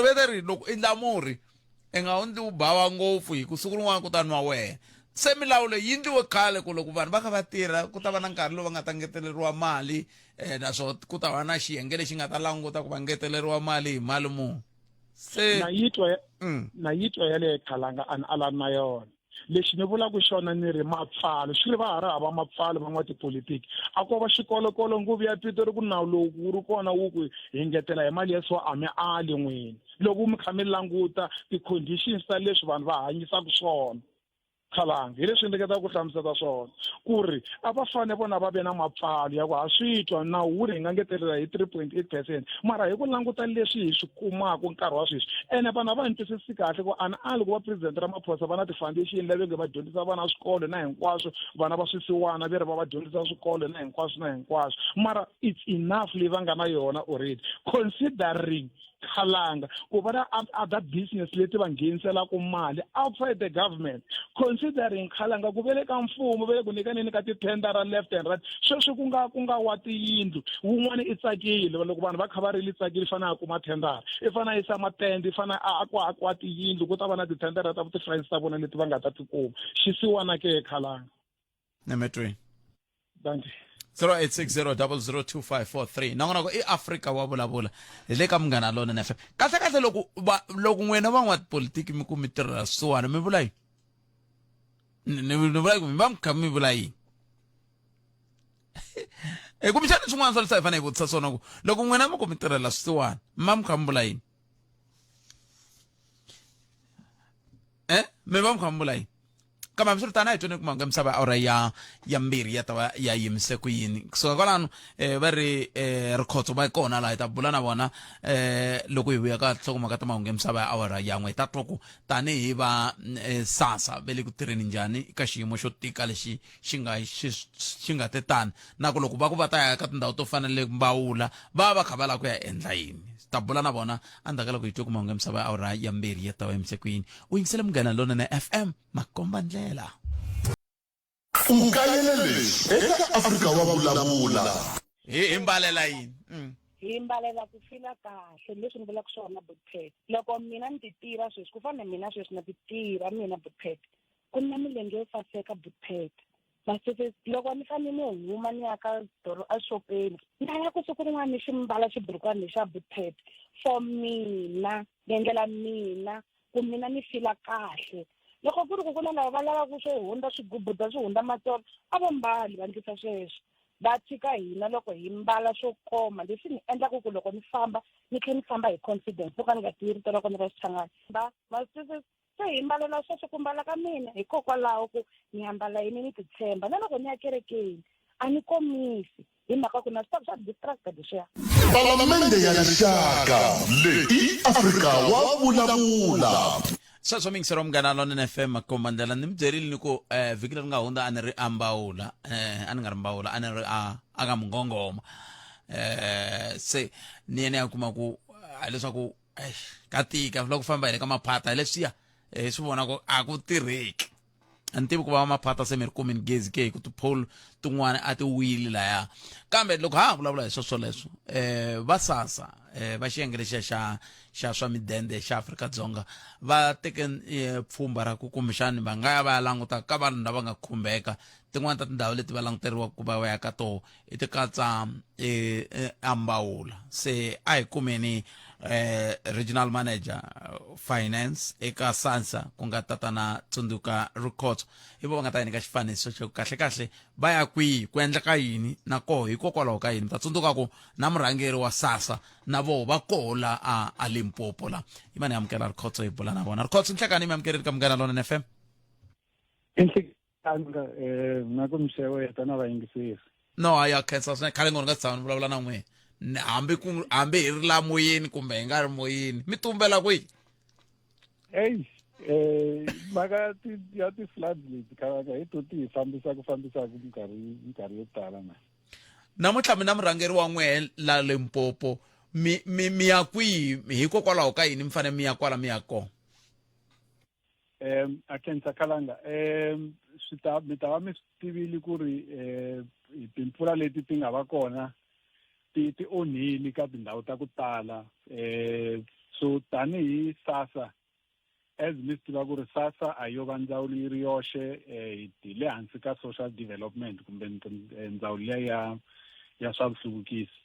veteri loko i ndla murhi i nga wu ndli wu bava ngopfu hi ku siku rin'wana ku ta nwa wena se milawu leyi yi ndliwe khale ku loko vanhu va kha va tirha ku ta va na nkarhi lowu va nga ta ngeteleriwa mali um naswona ku ta va na xiyenge lexi nga ta languta ku va ngeteleriwa mali hi mali muni se na yi twa mm. na yi twa yaleyo khalanga a ni alani na yona lexi ni vulaka xona ni ri mapfalo swi ri va ha ri hava mapfalo van'watipolitiki a ko va xikolokolo nguvu ya pito ri ku nawu lowu wu ri kona wu ku hi ngetela hi mali ya so a mi ali n'wini loko mi kha mi languta ti-conditions ta leswi vanhu va hanyisaka swona khalanga hi leswi ni ringetaka ku hlamusela swona ku ri a va fane vona va ve na mapfalo ya ku ha swi twa nawu wu ri hi nga ngetelela hi 3.8 percent mara hi ku languta leswi hi swi kumaka nkarhi wa sweswi ene vanhu a va ni twisisi kahle ku ani ali ku va president Ramaphosa va na ti-foundation lava nge va dyondzisa vana swikolo na hinkwaswo vana va swisiwana ve ri va va dyondzisa swikolo na hinkwaswo na hinkwaswo mara it's enough leyi va nga na yona already considering khalanga ku va na other business leti va ngheniselaka mali outside the government considering khalanga ku ve le ka mfumo ve le ku nyikaneni ka tithendara left and right sweswi ku nga ku nga wa tiyindlu wun'wana i tsakile loko vanhu va kha va ri li tsakile i fanele a kuma thendara i fanele a yisa matende i fanele a akiwa akiwa tiyindlu ku ta va na tithendara ta ti-friends ta vona leti va nga ta ti kuma xisiwana ke khalanga nemetweni dankie 0860002543 nongonoko i Afrika wa vulavula hi le ka munghana lona FM kahle kahle loko va loko n'wina van'watipolitiki mi ku mi tirhela swisiwana mi vula yini ni ni vula ku mi va mi kha mi vula yini e kumbexana swin'wana swa leswi a hi fanele hi vutisa swona ku loko n'wina mi ku mi tirhela swisiwana mi va mi kha mi vula yini eh mi va mi kha mi vula yini kambe hambiswiritano a hi tweni ku misava ya awara ya ya mbirhi ya ta va ya yimise ku yini kusuka kwalano um va ri um rikhotso va kona laha hi ta bula na vona um loko hi vuya ka nhlokomhaka ta mahungu ya misava ya awara yan'we hi ta twa ku tanihi va eh, sasa ve le ku tirheni njhani ka xiyimo xo tika lexi xi nga xi xi nga te tani na ku loko va ku va ta ya ka tindhawu to fana le mbawula va va kha va lava ku ya endla yini ta bula na vona endzhaku ka loko hi twe ku mahungu ya misava ya awara ya mbirhi ya ta va yimise ku yini u yingisele munghana lonene fm makomba ndlela U kayele leswi eka Afrika wa Vulavula. Hi hi mbalela yini? Hi mbalela ku fila kahle leswi ni vulaka swona Butpet. Loko mina ni ti tiva sweswi ku fana na mina sweswi na ti tiva mina Butpet ku na milenge yo saseka Butpet. Masese loko ni fanele ni huma ni ya ka doro exopeni na ya ku siku rin'wana ni xi mbala xiburukwani lexa Butpet for mina ni endlela mina ku mina ni fila kahle loko ku ri ku ku na lava va lavaka swo hundza swigubuda swi hundza matsolo a va mbali va ndlisa sweswo va tshika hina loko hi mbala swo koma leswi ni endlaka ku loko ni famba ni tlhela ni famba hi confidence no ka ni nga tivi rito ra kona ra xichangani va va se hi mbalela sweswo ku mbala ka mina hikokwalaho ku ni ambala yini ni titshemba na loko ni ya kerekeni a ni komisi hi mhaka ku na swi tiva swa distracta leswiya Palamende ya Rixaka leyi i Afrika wa vulavula. Sweswo mingisero wa munghana lonene fm makomba ndlela ni mi byerile ni ku um vhiki leri nga hundza a ni ri ambawula um a ni nga ri mbawula a ni ri a a ka mungongoma um se ni yena ya kuma ku hileswaku eish ka tika loko famba hi le ka maphata hi leswiya hi swi vona ku a ku tirheki a ni tivi ku va maphata se mi ri kumini gezi ke hi ku tipholo tin'wana a ti wile laya kambe loko ha ha vulavula hi swo swoleswo um va sasa um va xiyenge lexiya xa xa swa midende xa Afrika-Dzonga va teke pfhumba ra ku kumbexani va nga ya va ya languta ka vanhu lava nga khumbeka tin'wani ta tindhawu leti va languteriwaka ku va va ya ka toho i ti katsa e, e, ambawula se a hi kumeni eh, regional manager finance eka sansa ku nga tatana tsundzuka rikhotso hi vo va nga ta hi nyika xifaniso xo kahle kahle va ya kwihi ku endleka yini na koho hikokwalaho ka yini mi ta tsundzuka ku na murhangeri wa sasa na voho va koho la a, a limpopo la yi va ni amukela rikhotso hi bula na vona rikhotso nhlekani mi amukerile ka munghana lonene fm Tanga eh na ku mixeweta na vayingiseri. No a ya khensa swinene khale ngoni nga tshama ni vulavula na n'wina hambi ku hambi hi ri la moyeni kumbe hi nga ri moyeni mi tumbela kwihi eyi eh mhaka ya ti-flood leti khalaka hi to ti hi fambisaka fambisaka minkarhi minkarhi yo tala na namuntlha mi na murhangeri wa n'wehe la Limpopo mi mi mi ya kwihi hikokwalaho ka yini mi fanele mi ya kwala mi ya kona um a khensa khalanga um swi ta mi ta va mi swi tivile ku ri um timpfula leti ti nga va kona ti ti onhile ka tindhawu ta ku tala um so tanihi sasa as mi swi tiva ku ri sasa a yo va ndzawulo yi ri yoxe um hi le hansi ka social development kumbe ndzawulo liya ya ya swa vuhluvukisi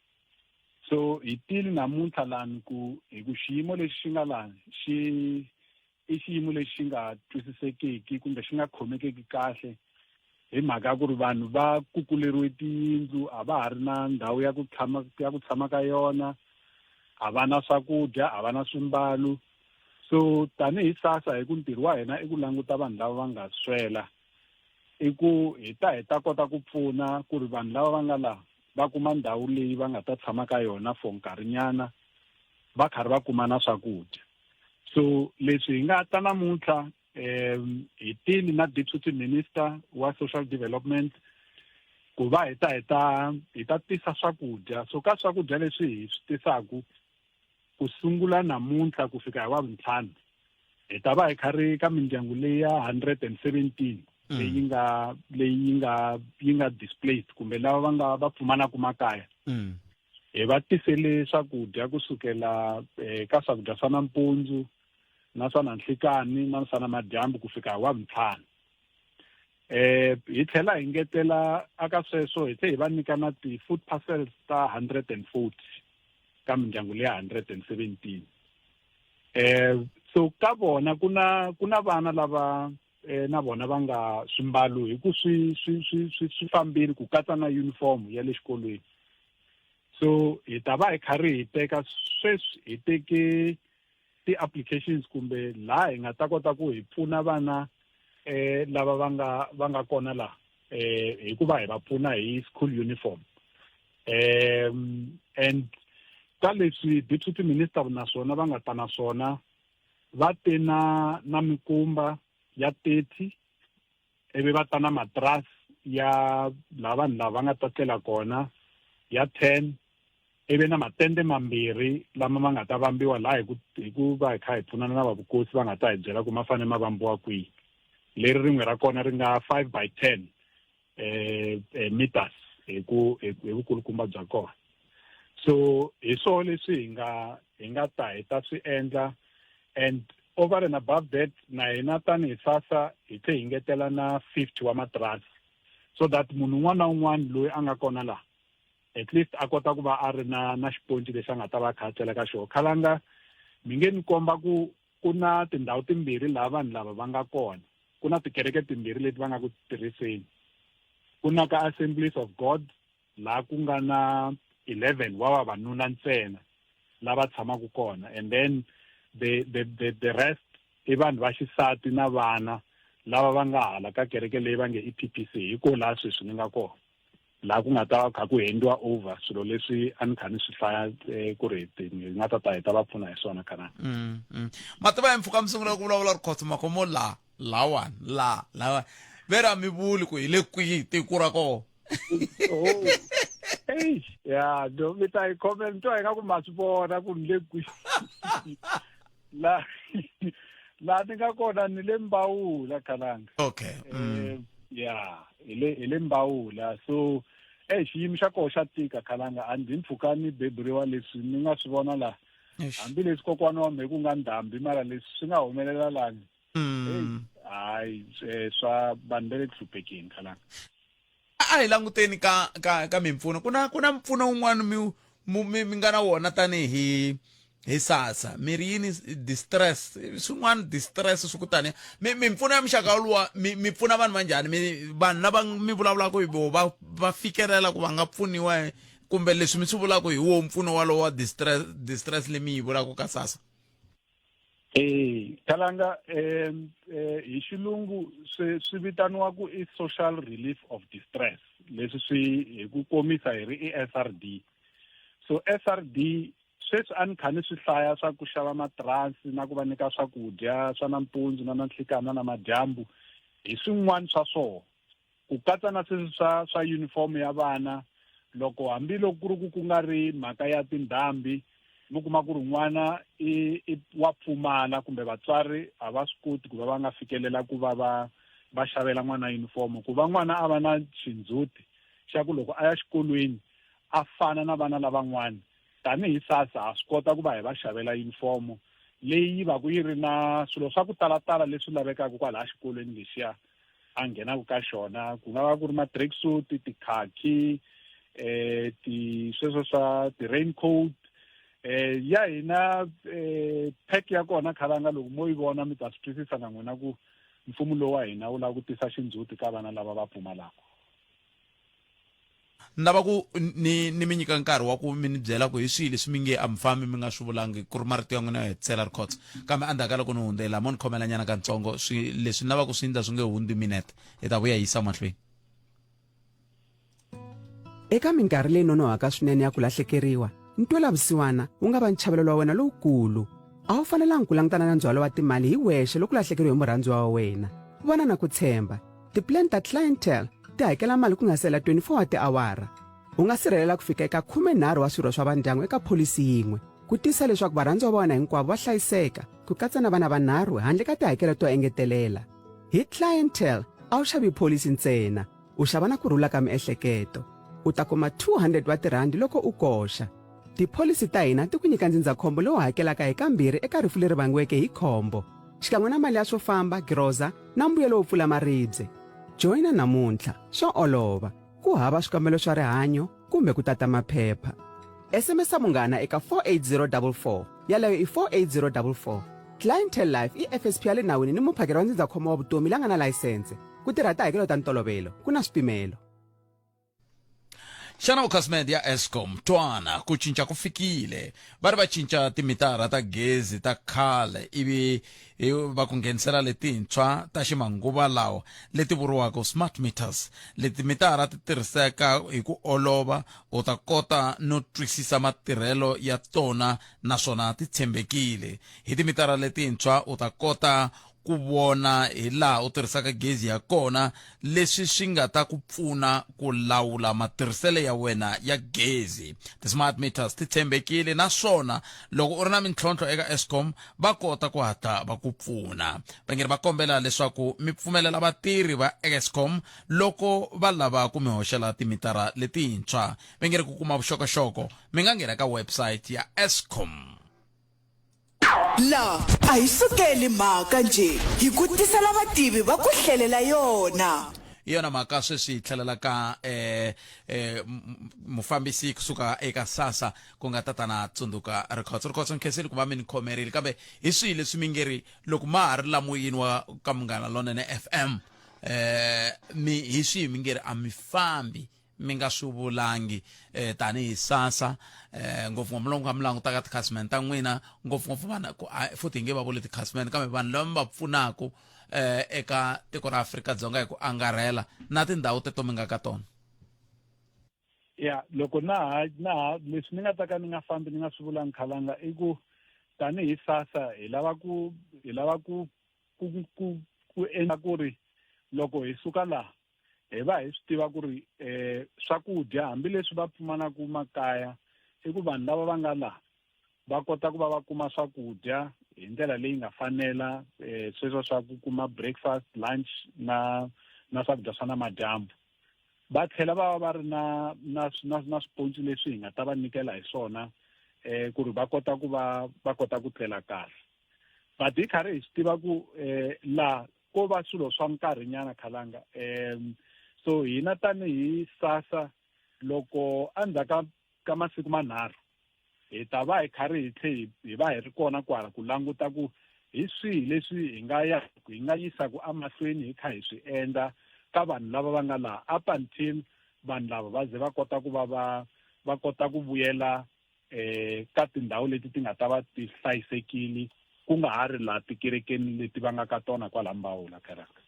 so hi tile namuntlha lani ku hi ku xiyimo lexi xi nga lani xi i xiyimo lexi xi nga twisisekeki kumbe xi nga khomekeki kahle hi mhaka ya ku ri vanhu va kukuleriwe tiyindlu a va ha ri na ndhawu ya ku tshama ya ku tshama ka yona a va na swakudya a va na swimbalo so tanihi sasa hi ku ntirho wa hina i ku languta vanhu lava va nga swela i ku hi ta hi ta kota ku pfuna ku ri vanhu lava va nga laha va kuma ndhawu leyi va nga ta tshama ka yona for nkarhinyana va karhi va kuma na swakudya so leswi hi nga ta namuntlha um hi tini na deputy minister wa social development ku va hi ta hi ta hi ta tisa swakudya so ka swakudya leswi hi swi tisaku ku sungula namuntlha ku fika hi wa vuntlhanu hi ta va hi kha ri ka mindyangu leyi ya 117 leyi nga leyi yi nga yi nga displaced kumbe lava va nga va pfumalaka makaya hi va tisele swakudya kusukela eka swakudya swa nampundzu na swa nanhlikani na swa namadyambu ku fika hi wa vuntlhanu eh hi tlhela hi ngetela aka sweswo hi tlhe hi va nyika na ti-food parcels ta 140 ka mindyangu leya 117 eh so ka vona ku na ku na vana lava eh na vona va nga swimbalo hi ku swi swi swi swi swi fambile ku katsa na uniform ya le xikolweni so hi ta va hi karhi hi teka sweswi hi teke ti-applications kumbe laha hi nga ta kota ku hi pfuna vana eh lava va nga va nga kona laha eh hikuva hi va pfuna hi school uniform um and ka leswi deputy minister naswona va nga ta na swona va te na na mikumba ya 30 ivi va ta na matras ya laha vanhu lava va nga ta tlela kona ya 10 ivi na matende mambirhi lama ma nga ta vambiwa laha hi ku hi ku va hi kha hi pfunana na vavukosi va nga ta hi byela ku ma fanele ma vambiwa kwihi leri rin'we ra kona ri nga 5 by 10 eh, eh meters hi ku hi vukulukumba bya kona so hi swona leswi hi nga hi nga ta hi ta swi endla and over and above that na hina tanihi sasa hi tlhe hi ngetela na 50 wa matirasi so that munhu un'wana na un'wana loyi a nga kona laha at least a kota ku va a ri na na xiponci lexi a nga ta va a kha a tlela ka xona khalanga mi nge ni komba ku ku na tindhawu timbirhi laha vanhu lava va nga kona ku na tikereke timbirhi leti va nga ku tirhiseni ku na ka assemblies of god laha ku nga na 11 wa vavanuna ntsena lava tshamaka kona and then the the the, the rest i vanhu va xisati na vana lava va nga hala ka kereke leyi va nge i PPC hi ko laha sweswi ni nga kona laha ku nga ta kha ku hendiwa over swilo leswi a ni kha ni swi hlaya eh, ku ri hi nga ta ta hi ta va pfuna hi swona khana mm, mm. mativa ya mpfhuka mi sungula ku vulavula ri khotso makhomo la lawani la lawa ve ra mi vuli ku hi le kwihi tiko ra kona oh. Eish, ya do mi ta yi comment twa ingaku ma swi vona ku ni le kwihi la laha ni nga kona ni le mbawula khalanga okay mm. eh, ya hi le hi le mbawula so eh xiyimo xa koho xa tika khalanga a ndzi mpfhuka ni beburiwa leswi ni nga swi vona laha hambileswi kokwana wa mehe ku nga ndhambi mara leswi swi nga humelela lani mm. hayi eh, swa vanhu va le ku hluphekeni khalanga a hi languteni ka ka ka mimpfuno ku na ku na mpfuno wun'wana mi mi mi nga na wona tanihi hi sasa mi ri yini distress swin'wana distress swi ku tani mi mimpfuno ya muxaka woluwa mi mi pfuna vanhu va njhani mi vanhu lava mi vulavulaka hi vo va va fikelela ku va nga pfuniwa kumbe leswi mi swi vulaka hi wo mpfuno walowo wa distress distress leyi mi yi vulaka ka sasa Eh, Kalanga eh, eh, hi xilungu swi swi vitaniwa ku i social relief of distress leswi swi hi ku komisa hi ri i SRD so SRD sweswi a ni kha ni swi hlaya swa ku xava matirasi na ku va nyika swakudya swa nampundzu na nanhlikana na madyambu hi swin'wana swa swona ku katsa na sweswi swa swa uniform ya vana loko hambiloko ku ri ku ku nga ri mhaka ya tindhambi mi kuma ku ri n'wana i, i wa pfumala kumbe vatswari a va swi koti ku va va nga fikelela ku va va va xavela n'wana uniform ku va n'wana a va na xindzhuti xa ku loko a ya xikolweni a fana na vana lavan'wana tanihi sasa ha swi kota ku va hi va xavela uniform leyi va ku yi ri na swilo swa ku talatala leswi lavekaka kwalaha xikolweni lexiya a nghenaka ka xona ku nga va ku ri ma-tracksuit tikhakhi eh ti sweswo swa ti-raincoat eh ya hina eh pack ya kona khalanga loko mo yi vona mi ta swi twisisa na n'wina ku mfumo lowu wa hina wu lava ku tisa xindzhuti ka vana lava va pfumalaka Ni lava ku ni ni mi nyika nkarhi wa ku mi ni byela ku hi swihi leswi mi nge a mi fambi mi nga swi vulangi ku ri marito ya n'wina yo hetisela Rikhotso. Kambe endzhaku ka loko ni hundzela mo ni khomela nyana katsongo swi leswi ni lavaka ku swi endla swi nge hundzi minete hi ta vuya hi yisa mahlweni. Eka minkarhi leyi nonohaka swinene ya ku lahlekeriwa, ntwela-vusiwana wu nga va nchavelelo wa wena lowukulu. A wu fanelanga ku langutana na ndzhwalo wa timali hi wexe loko u lahlekeriwe hi murhandziwa wa wena. Vana na ku tshemba. Tipulani ta Clientele ti hakela mali ku nga sela 24 wa tiawara. U nga sirhelela ku fika eka 13 wa swirho swa vandyangu eka pholisi yin'we, ku tiyisisa leswaku varhandziwa va wena hinkwavo va hlayiseka, ku katsa na vana vanharhu handle ka tihakelo to engetelela. Hi Clientele, a wu xavi pholisi ntsena, u xava na ku rhula ka miehleketo. U ta kuma 200 wa tirhandi loko u koxa. Tipholisi ta hina ti ku nyika ndzindzakhombo lowu hakelaka hi kambirhi eka rifu leri vangiweke hi khombo, xikan'we na mali ya swo famba, giroza na mbuyelo wo pfula maribye. Joyina namuntlha, swa olova, ku hava swikambelo swa rihanyo kumbe ku tata maphepha. SMS munghana eka 48044, yaleyo i 48044. Clientele Life i FSP ya le nawini ni muphakeri wa ndzindzakhombo wa vutomi la nga na layisense. Ku tirha tihakelo ta ntolovelo, ku na swipimelo. Xana vukhasimende ya Eskom twana ku cinca ku fikile va ri va cinca timitara ta gezi ta khale ivi va ku nghenisela letintshwa ta ximanguva lawa leti vuriwaka smart meters. Leti mitara ti tirhiseka hi ku olova, u ta kota no twisisa matirhelo ya tona naswona ti tshembekile. Hi timitara letintshwa u ta kota ku vona hi laha u tirhisaka gezi ya kona, leswi swi nga ta ku pfuna ku lawula matirhiselo ya wena ya gezi. Ti-smart meters ti tshembekile naswona loko u ri na mintlhontlho eka Eskom va kota ku hatla va ku pfuna. Va nge ri va kombela leswaku mi pfumelela vatirhi va Eskom loko va lava ku mi hoxela timitara letintshwa. Va nge ri ku kuma vuxokoxoko mi nga nghena ka website ya Eskom. La a hi sukeli mhaka njhe, hi ku tisela vativi va ku hlelela yona. Hi yona mhaka sweswi hi tlhelela ka eh, eh, mufambisi kusuka eka sasa ku nga tatana Tsundzuka Rikhotso. Rikhotso, ni khensile ku va mi ni khomerile, kambe hi swihi leswi mi nge ri loko ma ha ri la moyeni wa ka Munghana Lonene FM eh mi hi swihi mi nge ri a mi fambi mi nga swi vulangi eh, tanihi sasa eh, ngopfungopfu loko mi langutaka tikhasimende ta n'wina, ngopfungopfu vanhu ku futhi hi nge va vuli tikhasimende kambe vanhu lava mi va pfunaka eh, eka tiko ra Afrika-Dzonga hi ku angarhela na tindhawu teto mi nga ka tona? Ya, loko na ha na ha leswi ni nga ta ka ni nga fambi ni nga swi vulangi khalanga i ku tanihi sasa hi lava ku hi lava ku ku ku ku endla ku ri loko hi suka laha hi va hi swi tiva ku ri um swakudya hambileswi va pfumalaka makaya i ku vanhu lava va nga laha va kota ku va va kuma swakudya hi ndlela leyi nga fanela um sweswo swa ku kuma breakfast, lunch na na swakudya swa namadyambu. Va tlhela va va va ri na na na na swiponci leswi hi nga ta va nyikela hi swona um ku ri va kota ku va va kota ku tlela kahle. But hi karhi hi swi tiva ku um laha ko va swilo swa nkarhinyana khalanga um so hina tanihi sasa loko endzhaku ka ka masiku manharhu hi ta va hi karhi hi tlhe hi va hi ri kona kwala ku languta ku hi swihi leswi hi nga ya hi nga yisaka emahlweni hi kha hi swi endla ka vanhu lava va nga laha up until vanhu lava va ze va kota ku va va va kota ku vuyela eh ka tindhawu leti ti nga ta va ti hlayisekile ku nga ha ri laha tikerekeni leti va nga ka tona kwala Mbawula kereke.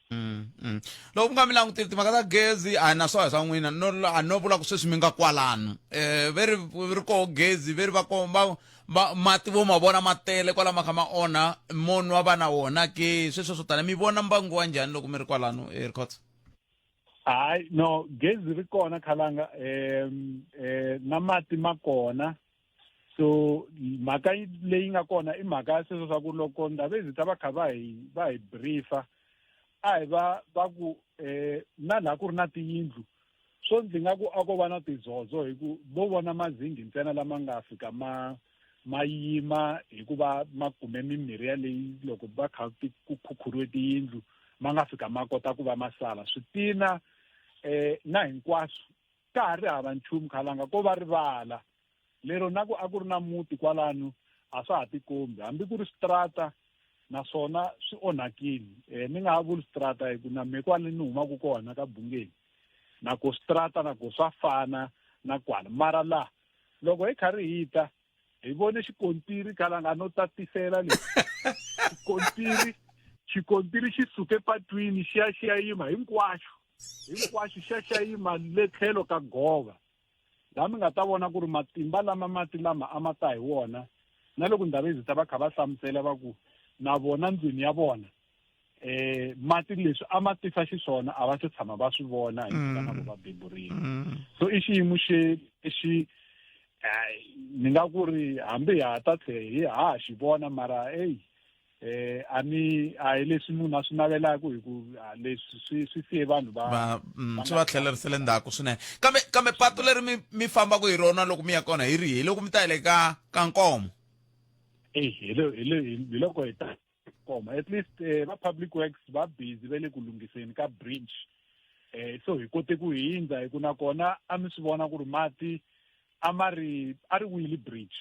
Loko mi nga mi langutile timhaka ta gezi a na swa swa n'wina no a no vula ku sweswi mi nga kwalano eh ve ri ri koho gezi ve ri va ko va va mati vo ma vona ma tele kwala ma kha ma onha mo nwa va na wona ke sweswo swo tala mi vona mbangu wa njhani loko mi ri kwalano eh Rikhotso? Hayi no, gezi ri kona khalanga um eh na mati ma kona. So mhaka leyi nga kona i mhaka ya sweswo swa ku loko Ndabezi ta va kha va hi va hi briefa a hi va va ku eh na laha ku ri na tiyindlu swo ndzi nga ku a ko va na tizozo hi ku vo vona mazingi ntsena lama nga fika ma ma yima hikuva ma kume mimirhi yaleyi loko va kha ku khukhuriwe tiyindlu ma nga fika ma kota ku va ma sala switina eh na hinkwaswo ka ha ri hava nchumu khalanga ko va rivala lero na ku a ku ri na muti kwalano a swa ha tikombi hambi ku ri switrata naswona swi onhakile eh ni nga ha vuli switrata hi ku na me kwale ni humaka kona ka Bungeni na ku switrata na ku swa fana na kwala mara la loko hi karhi hi ta hi vone xikontiri khalanga no tatisela leswi xikontiri xikontiri xi suke patwini xi ya xi ya yima hinkwaxo hinkwaxo xi ya xi ya yima le tlhelo ka gova laha mi nga ta vona ku ri matimba lama mati lama a ma ta hi wona na loko Ndabezi ta va kha va hlamusela va ku na vona ndlwini ya vona eh mati leswi a ma tisa xiswona a va se tshama va swi vona hi na va beburile so i xiyimo xe xi ni nga ku ri hambi ha ta tlhe hi ha xi vona mara eyi eh a ni a hi leswi munhu a swi navelaka hi ku leswi swi swi siye vanhu va swi va tlhelerisele ndzhaku swinene kambe kambe patu leri mi mi fambaka hi rona loko mi ya kona hi rihi loko mi ta hi le ka ka Nkomo eyi hi le hi le hi loko hi ta koma at least eh, va public works va busy va le ku lunghiseni ka bridge eh so hi kote ku hindza hi ku nakona a mi swi vona ku ri mati a ma ri a ri wile bridge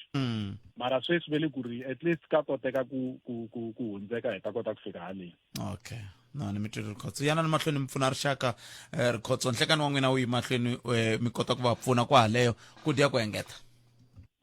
mara sweswi ve le ku ri at least ka koteka ku ku ku ku hundzeka hi ta kota ku fika haleni okay. Na ni mi twile Rikhotso. Yanani mahlweni mi pfuna rixaka eh, Rikhotso. Nhlekani wa n'wina wu yi mahlweni eh, mi kota ku va pfuna kwahaleyo ku dya ku engeta.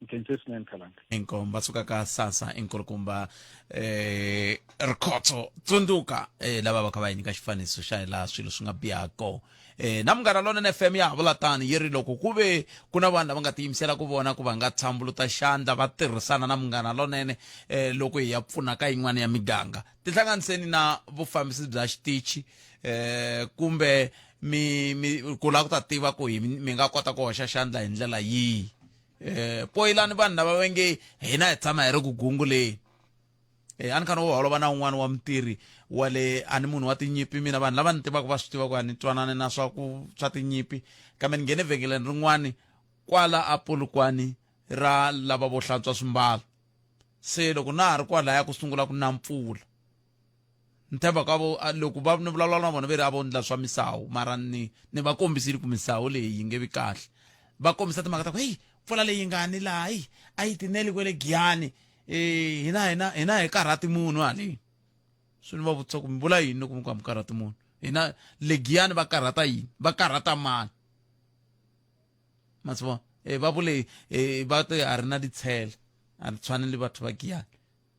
Nkhense swinene Khalanga. Inkomu va suka ka sasa inkulukumba eh Rikhotso tsundzuka eh lava va kha va yi nyika xifaniso xa laha swilo swi nga biha kona eh na munghana lonene FM ya ha vula tani yi ri loko ku ve ku na vanhu lava nga tiyimisela ku vona ku va nga tshambuluta xandla va tirhisana na munghana lonene eh loko hi ya pfuna ka yin'wana ya miganga tihlanganiseni na vufambisi bya xitichi eh kumbe mi mi ku lava ku ta tiva ku hi mi nga kota ku hoxa xandla hi ndlela yihi eh poyilani vanhu lava va nge hina hi tshama hi ri ku gunguleni eh a ni kha ni holova na un'wana wa mutirhi wa le a ni munhu wa tinyipi mina vanhu lava ni tivaka va swi tiva ku a ni twanani na swa ku swa tinyipi kambe ni nghene vhengeleni rin'wani kwala a Polokwane ra lava vo hlantswa swimbalo se loko na ha ri kwalaya ku sungula ku na mpfula ni tshemba ka vo loko va ni vulavula na vona ve ri a vo ndla swa misawu mara ni ni va kombisile ku misawu leyi yi nge vi kahle va kombisa timhaka ta ku heyi mpfula leyi nga ni laha heyi a yi tineli kwele giyani eh hina hina hina hi karhati munhu haleni swi ni va vutisa ku mi vula yini loko mi ku a mi karhati munhu hina le giyani va karhata yini va karhata mani ma swi vona eh va vule eh va te a ri na ditshele a ri tshwani le batho ba giyani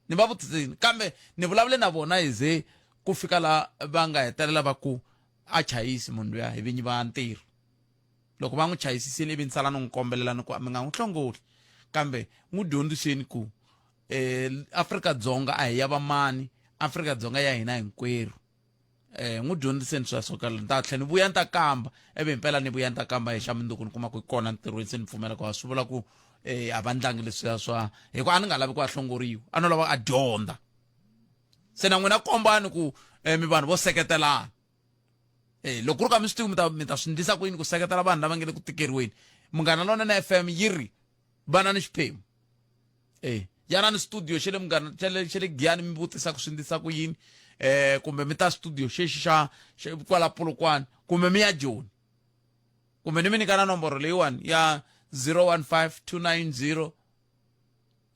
ni va vutisini kambe ni vulavule na vona hi ze ku fika la va nga hetelela va ku a chayisi munhu luya hi vinyi va ntirho loko va n'wi chayisisile ivi ni sala ni n'wi kombelela ni ku mi nga n'wi hlongoli kambe n'wi dyondziseni ku eh Afrika-Dzonga a hi ya vamani Afrika-Dzonga ya hina hinkwerhu eh n'wi dyondziseni sweswo ka ni ta tlhela ni vuya ni ta kamba ivi himpela ni vuya ni ta kamba hi xa mundzuku ni kuma ku kona ntirhweni se ni pfumela ku swi vula ku eh a va ndlangi leswiya swa hi ku a ni nga lavi ku a hlongoriwa a no lava a dyondza se na n'wina kombani ku eh, mi vanhu vo seketelana eh loko ku ri ka mi swi tivi mi ta mi ta swi ndlisa ku yini ku seketela vanhu lava nge le ku tikeriweni munghana lonene FM yi ri vana ni xiphemu eh yana ni studio xa le munghana xa le xa le Giyani mi vutisa ku swi ndlisa ku yini eh kumbe mi ta studio xexi xa kwala Polokwane kumbe mi ya Joni kumbe ni mi nyika na nomboro leyiwani ya 015 290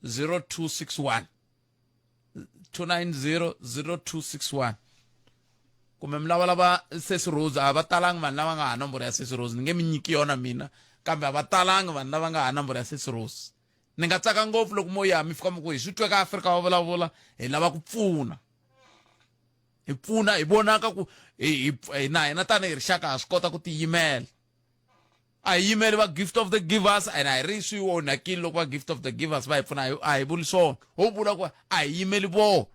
0261 290 0261 kumbe mi lavalava sesi Rose a va talangi vanhu lava nga ha nomboro ya sesi Rose ni nge mi nyiki yona mina kambe a va talangi vanhu lava nga ha nomboro ya sesi Rose ni nga tsaka ngopfu loko mo ya mi fika mi ku hi swi twe ka Afrika wa vulavula hi lava ku pfuna hi pfuna hi vonaka ku hi na hina tanihi rixaka ha swi kota ku tiyimela a hi yimeli va gift of the givers and a hi ri swi onhakile loko va gift of the givers va hi pfuna a hi vuli swona ho vula ku a hi yimeli vona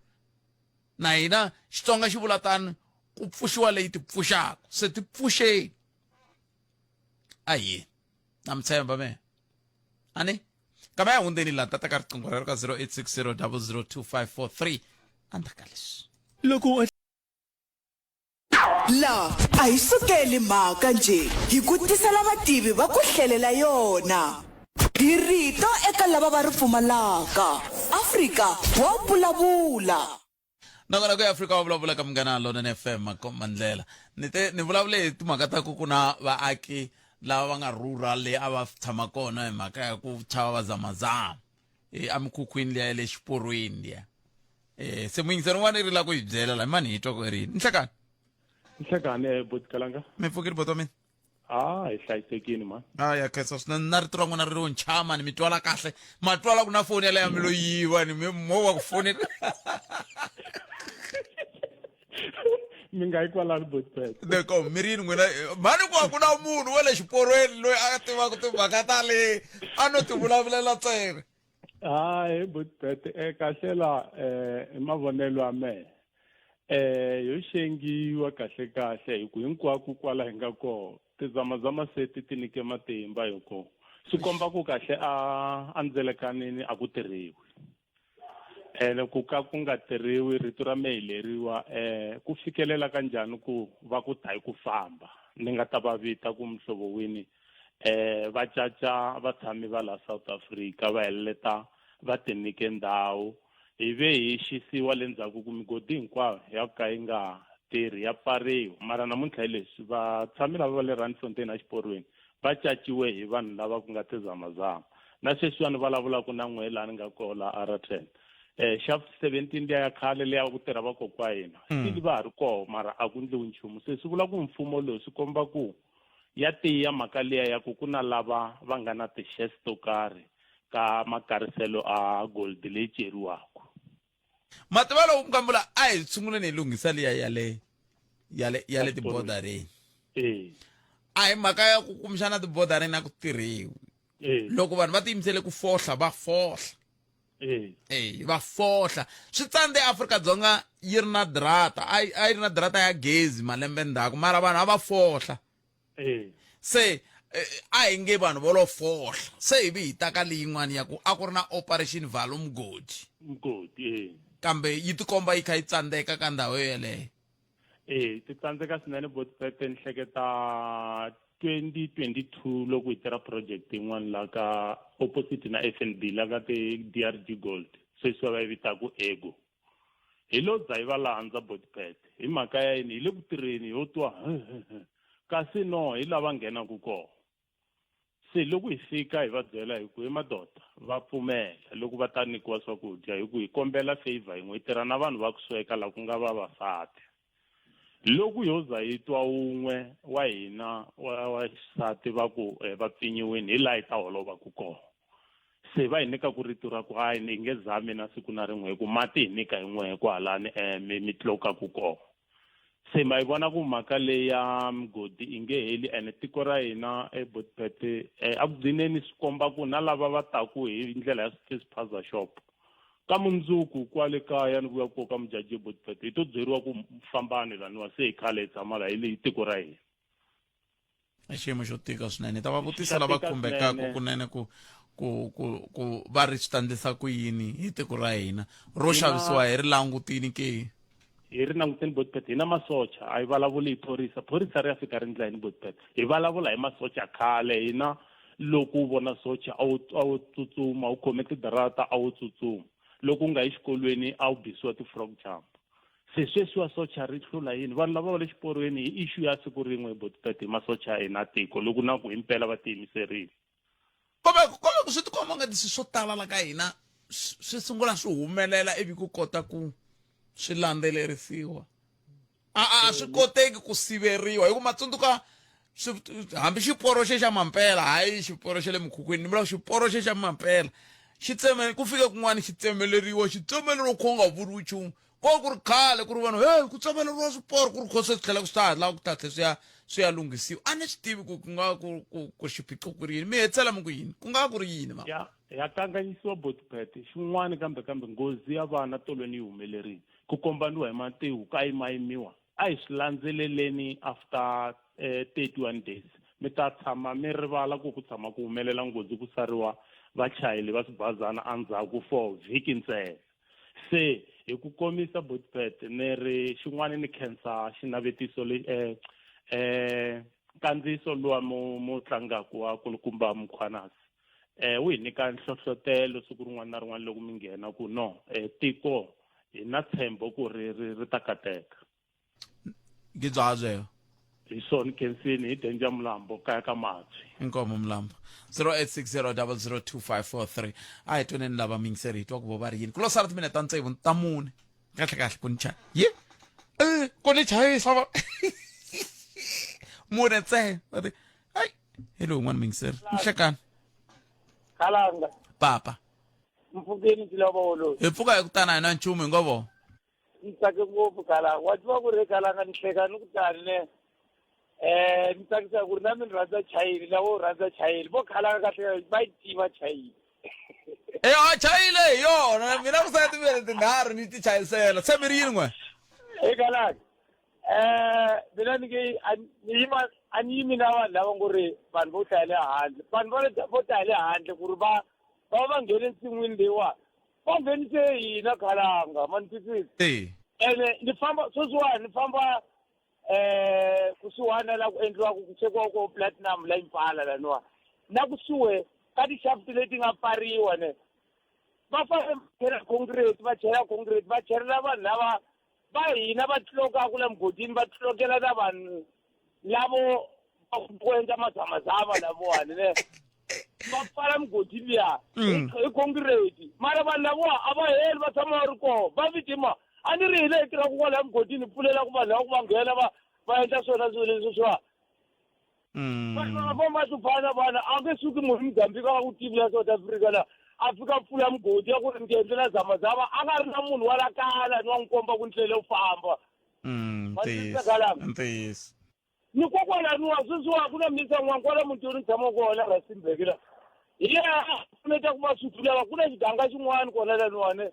na hina xitsonga xi vula tano ku pfuxiwa leyi ti pfuxaka se ti pfuxeni a hi na mi tshemba me ani kambe ya hundzeni laha ta teka riqingho rero ka 0860 002543 endzhaku ka leswi loko La a hi sukeli mhaka njhe hi ku tisela vativi va ku hlelela yona. Hi rito eka lava va ri pfumalaka. Afrika wa vulavula. Nakona ku ya Afrika wa vulavula ka Munghana Lonene FM makomba ndlela. Ni te ni vulavule hi timhaka ta ku ku na vaaki lava va nga rhurha le a va tshama kona hi mhaka ya ku chava vazamazama emikhukhwini liya ya le xiporweni liya. Eh se muyingiseri un'wana i ri la ku hi byela la mani hi twa ku ri yini. Nhlekani. Nhlekani eh boti Kalanga. Mi pfukile boti wa mina. Ah, hi hlayisekile man. Ah, ya khensa swinene na rito ra n'wina ri ro nchama ni mi twala kahle ma twala ku na foni yaleyo mi lo yiva ni mi mo wa ku fonela mi nga yi kwalano botpet loko mi ri yini n'wina mhani ku a ku na munhu wa le xiporweni loyi a tivaka timhaka ta le a no ti vulavulela ntsena hayi botpet um kahle la um i mavonelo ya mehe eh yo xengiwa kahle kahle hi ku hinkwako kwala hi nga kona tizamazama se ti ti nyike matimba hi ku swi komba ku kahle a a ndzelekanini a ku tirhiwi ene ku ka ku nga tirhiwi rito ra mehe leriwa eh ku fikelela ka njhani ku va ku ta hi ku famba ni nga ta va vita ku muhlovo wini eh va caca vatshami va la South Africa va heleleta va tinike ndhawu hi ve hi xisiwa le ndzhaku ku migodi hinkwayo ya ka yi nga tirhi ya pfariwa mara namuntlha hi leswi vatshami lava va le Randfontein exiporweni va caciwe hi vanhu lava ku nga tizamazama na sweswiwani vulavulaka na n'we laha ni nga koho la Araton Eh shaft 17 liya ya khale leya ku tirha vakokwa hina. Still va ha ri koho mara a ku ndliwi nchumu. Se swi vula ku mfumo lowu swi komba ku ya tiya mhaka liya ya ku ku na lava va nga na ti-shares to karhi ka makariselo a gold leyi ceriwaka. Mativa lowu Nkambula a hi sunguleni hi lunghisa liya ya le ya le ya le tibodareni. Eh. A hi mhaka ya ku kumbexana tibodareni a ku tirhiwi. Eh. Loko vanhu va tiyimisele ku fohla va fohla. Eh. Eh, va fohla. Swi tsandze Afrika-Dzonga yi ri na drata, a yi a yi ri na drata ya gezi malembe ndzhaku mara vanhu a va fohla. Eh. Se a hi nge vanhu vo lo fohla se hi vi hi ta ka leyin'wana ya ku a ku ri na operation vala mugodi. Mugodi eh. Kambe yi tikomba yi kha yi tsandzeka ka ndhawu yoyeleyo. Eh, ti tsandzeka swinene Botpete ni hleketa 2022 loko hi tirha project yin'wana la ka opposite na FNB la ka ti DRD Gold sweswi va yi vitaka Ego. Hi lo za hi va landza Botpete hi mhaka ya yini hi le ku tirheni ho twa kasi no hi lava nghenaka kona. Se loko hi fika hi va byela hi ku he madoda va pfumela loko va ta nyikiwa swakudya hi ku hi kombela favor yin'we hi tirha na vanhu va ku sweka la ku nga vavasati. Loko yo za hi twa wun'we wa hina wa wa xisati va ku va pfinyiwini hi laha hi ta holovaku kona. Se va hi nyikaku rito ra ku hayi ni nge zami na siku na rin'we hi ku mati hi nyika hi n'wehe kwahalani mi mi tlokaku kona. Se ma yi vona ku mhaka leyi ya migodi i nge heli ene tiko ra hina eBotpet a ku gcineni swi komba ku na lava va taku hi ndlela ya swi-spaza shop ka mundzuku kwale kaya ni vuya ko ka Mujaji eBotpet hi to byeriwa ku fambani laniwa se hi khale hi tshama la hi leyi tiko ra hina. I xiyimo xo tika swinene hi ta va vutisa Xa lava tika khumbekaka swinene. kunene ku ku ku ku va ri swi ta ndlisa ku yini hi tiko ra hina ro Hina- xavisiwa hi ri langutini ke hi ri languteni Botpet hi na masocha a hi vulavuli hi phorisa phorisa ri ya fika ri ndla yini Botpet hi vulavula hi masocha khale hina loko u vona socha a wu a wu tsutsuma u khome tidarata a wu tsutsuma loko u nga yi xikolweni a wu bisiwa ti-frog jump Se sweswiwa socha ri hlula yini? Vanhu lava va le xiporweni hi issue ya siku rin'we Botpet hi masocha ya hina tiko loko na ku himpela va tiyimiserile. Kove kove ku swi tikomba nga ti swo tala la ka hina swi sungula swi humelela ivi ku kota ku swi landzelerisiwa. A a swi koteki ku siveriwa hi ku ma tsundzuka swi hambi xiporo xe xa mampela hayi xiporo xa le mukhukhwini ni vula xiporo xe xa mampela xi tseme ku fike kun'wana xi tsemeleriwa xi tsemeleriwa kho nga vuriwi nchumu ko ku ri khale ku ri vanhu he ku tsemeleriwa swiporo ku ri kho se swi tlhela ku swi ta lava ku ta tlhela swi ya swi ya lunghisiwa a ni swi tivi ku ku nga ku ku ku xiphiqo ku ri yini mi hetisela mi ku yini ku nga ku ri yini ma ya ya kanganyisiwa Botpet xin'wana kambe kambe nghozi ya vana tolweni yi humelerile ku kombaniwa hi matihu ka yimayimiwa A hi swi landzeleleni after 31 days mi ta tshama mi rivala ku ku tshama ku humelela nghozi ku sariwa vachayeli va swibazana endzhaku for vhiki ntsena. Se hi ku komisa Botpet ni ri xin'wana ni khensa xinavetiso le nkandziyiso luwa mu mu tlangaku wa kulukumba Mkhwanazi wu hi nyika nhlohlotelo siku rin'wana na rin'wana loko mi nghena ku no tiko hi na tshembo ku ri ri ri ta kateka. Ngi bya byeyo. Hi swona Khensini hi Danger Mlambo kaya ka Matswi. Inkomo Mlambo. 0860002543. A hi tweneni lava mingiseri hi twa ku vo va ri yini. Ku lo sala timinete ta tsevu ta mune. Kahle kahle ku ni chaya. Ye. Eh, ku ni chayisa va. Mune ntsena. Va ri, Ai, hi lowu n'wana mingiseri. Nhlekani. Khalanga. Papa. Mpfukeni Tilovolo. Hi pfuka hi ku tana hi na nchumu hi ngo vo. Ni tsake ngopfu Khalanga. Wa tiva ku ri Khalanga ni hleka ni ku tani ne. Eh ni tsakisa ku ri na mina rhandza chayili na wo rhandza chayili. Vo Khalanga kahle va yi tiva chayili. E a chayile hi yona mina ku sala timbirhi tinharhu ni ti chayisela. Se mi ri yini n'we? Hey Khalanga. Eh mina ni nge ni yima a ni yimi na vanhu lava ngo ri vanhu vo ta le handle. Vanhu vo ta le handle ku ri va va va nghene ensin'wini leyiwa va nghenise hina Khalanga ma ni twisisa ene ni famba sweswiwani ni famba eh kusuhana la ku endliwaka ku swekiwa ko platinum la Impala laniwa na kusuhi ka ti-shaft leti nga pfariwa ne va fanele va chela concrete va chela concrete va chelela vanhu lava va hina va tlokaku la mugodini va tlokela na vanhu lavo ku endla mazamazama lavowani ne. Va pfala migodi liya hi concrete. Mara vanhu lavawa a va heli va tshama va ri kona. Va vitima a ni ri hi leyi tirhaka kwalaya mugodini hi pfulela ku vanhu lava ku va nghena va va endla swona swilo leswi swa. Vanhu va famba va hluphana vana a nge suki munhu Mozambique a nga ku tivi la South Africa la a fika pfula mugodi ya ku ri ni ti endlela zamazama a nga ri na munhu wa la kaya lani wa n'wi komba ku ndlela yo famba. Ntiyiso. Ntiyiso. Ni kokwalani wa sweswiwa ku na misa n'wana kwala mutini ni tshama kona Rustenburg la. Hi yena a pfuneta ku va Sotho lava ku na xiganga xin'wana kona laniwani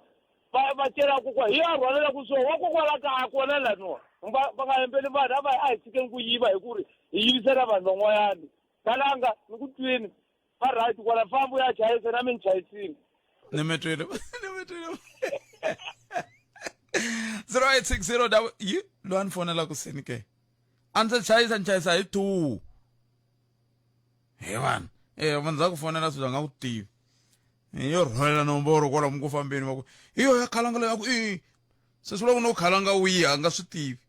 va va celaka kwa hi yena a rhwalelaka swona wa kokwala kaya kona laniwa. Va va nga hembeli vanhu a va a hi tshikeni ku yiva hi ku ri hi yivisela vanhu van'wanyana. Kalanga ni ku twini va right kwala famba u ya chayisa na mi ni chayisile. Ni mi twile ni mi twile. 0860 double yi loyi a ni fonelaka seni ke. A ndzi chayisa ni chayisa hi 2. He vanhu. Eh vanhu za ku fonela swilo nga ku tivi. Yo rhwalela nomboro kwalomu ku fambeni va ku hi yo ya khalanga leyi a ku i se swi vula ku no khalanga wihi a nga swi tivi.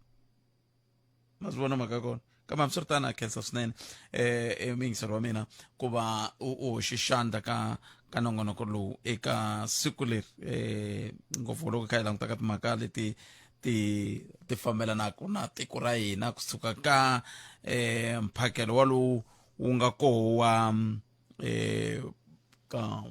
Ma swi vona mhaka ya kona. Kambe hambiswiritano ha khensa swinene eh muyingiseri wa mina ku va u hoxe xandla ka ka nongonoko lowu eka siku leri eh ngopfu loko kha hi languta ka timhaka leti ti ti fambelanaka na tiko ra hina kusuka ka eh mphakelo walowu wu nga koho wa eh ka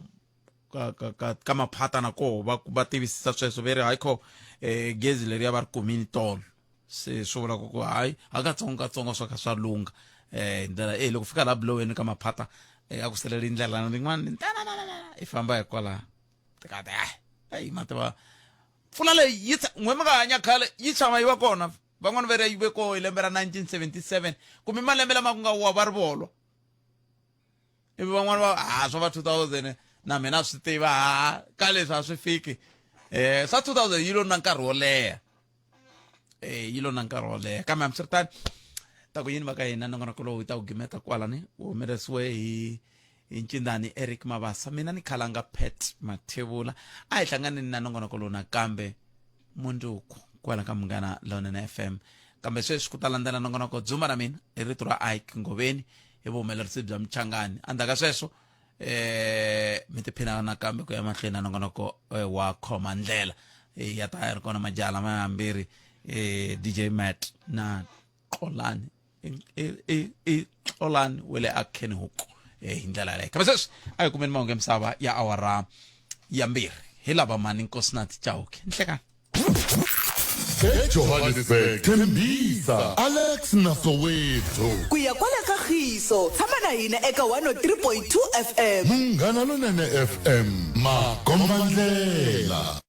ka ka ka, ka maphata na koho va va tivisisa sweswo ve ri hayi kho eh gezi leriya va ri kumini tolo se swi vula ku ku hayi hakatsongo katsongo swa kha swa lungha eh ndlela eh loko fika laha buloweni ka maphata eh a ku saleli ndlela rin'wana i famba hi kwalaha tikati ayi ma tiva mpfula leyi yi n'we mi nga hanya khale yi tshama yi va kona van'wana va ri yi ve koho hi lembe ra 1977 kumbe malembe lama ku nga wa va ri volwa ivi van'wana va ha swa va 2000 na mina swi tiva ha ka leswi a swi fiki eh swa 2000 yi lo na nkarhi wo leha eh yi lo na nkarhi wo leha kambe hambiswiritano ta ku yini va ka hina nongonoko lowu hi ta ku gimeta kwalani wu humelerisiwe hi hi ncindani Eric Mabasa mina ni khalanga Pat Mathebula a hi hlanganeni na nongonoko lowu nakambe mundzuku kwala ka Munghana Lonene FM kambe sweswi ku ta landzela nongonoko dzumba na mina hi rito ra Ike Ngoveni hi vuhumelerisi bya Mchangani endzhaku ka sweswo eh mi tiphina nakambe ku ya mahlweni na nongonoko wa khoma ndlela ya ta ya ri kona majaha lama yambirhi DJ Matt na Xolani i Xolani wa le Akenhoek hi ndlela yaleyo kambe sweswi a hi kumeni mahungu ya misava ya awara ya mbirhi hi lava mani Nkosinathi Chauke nhlekani eJohannesburg Tembisa Alex na Soweto Ku ya kwala ka Khiso, tshama na hina eka 103.2 FM. Munghana Lonene FM makombandlela.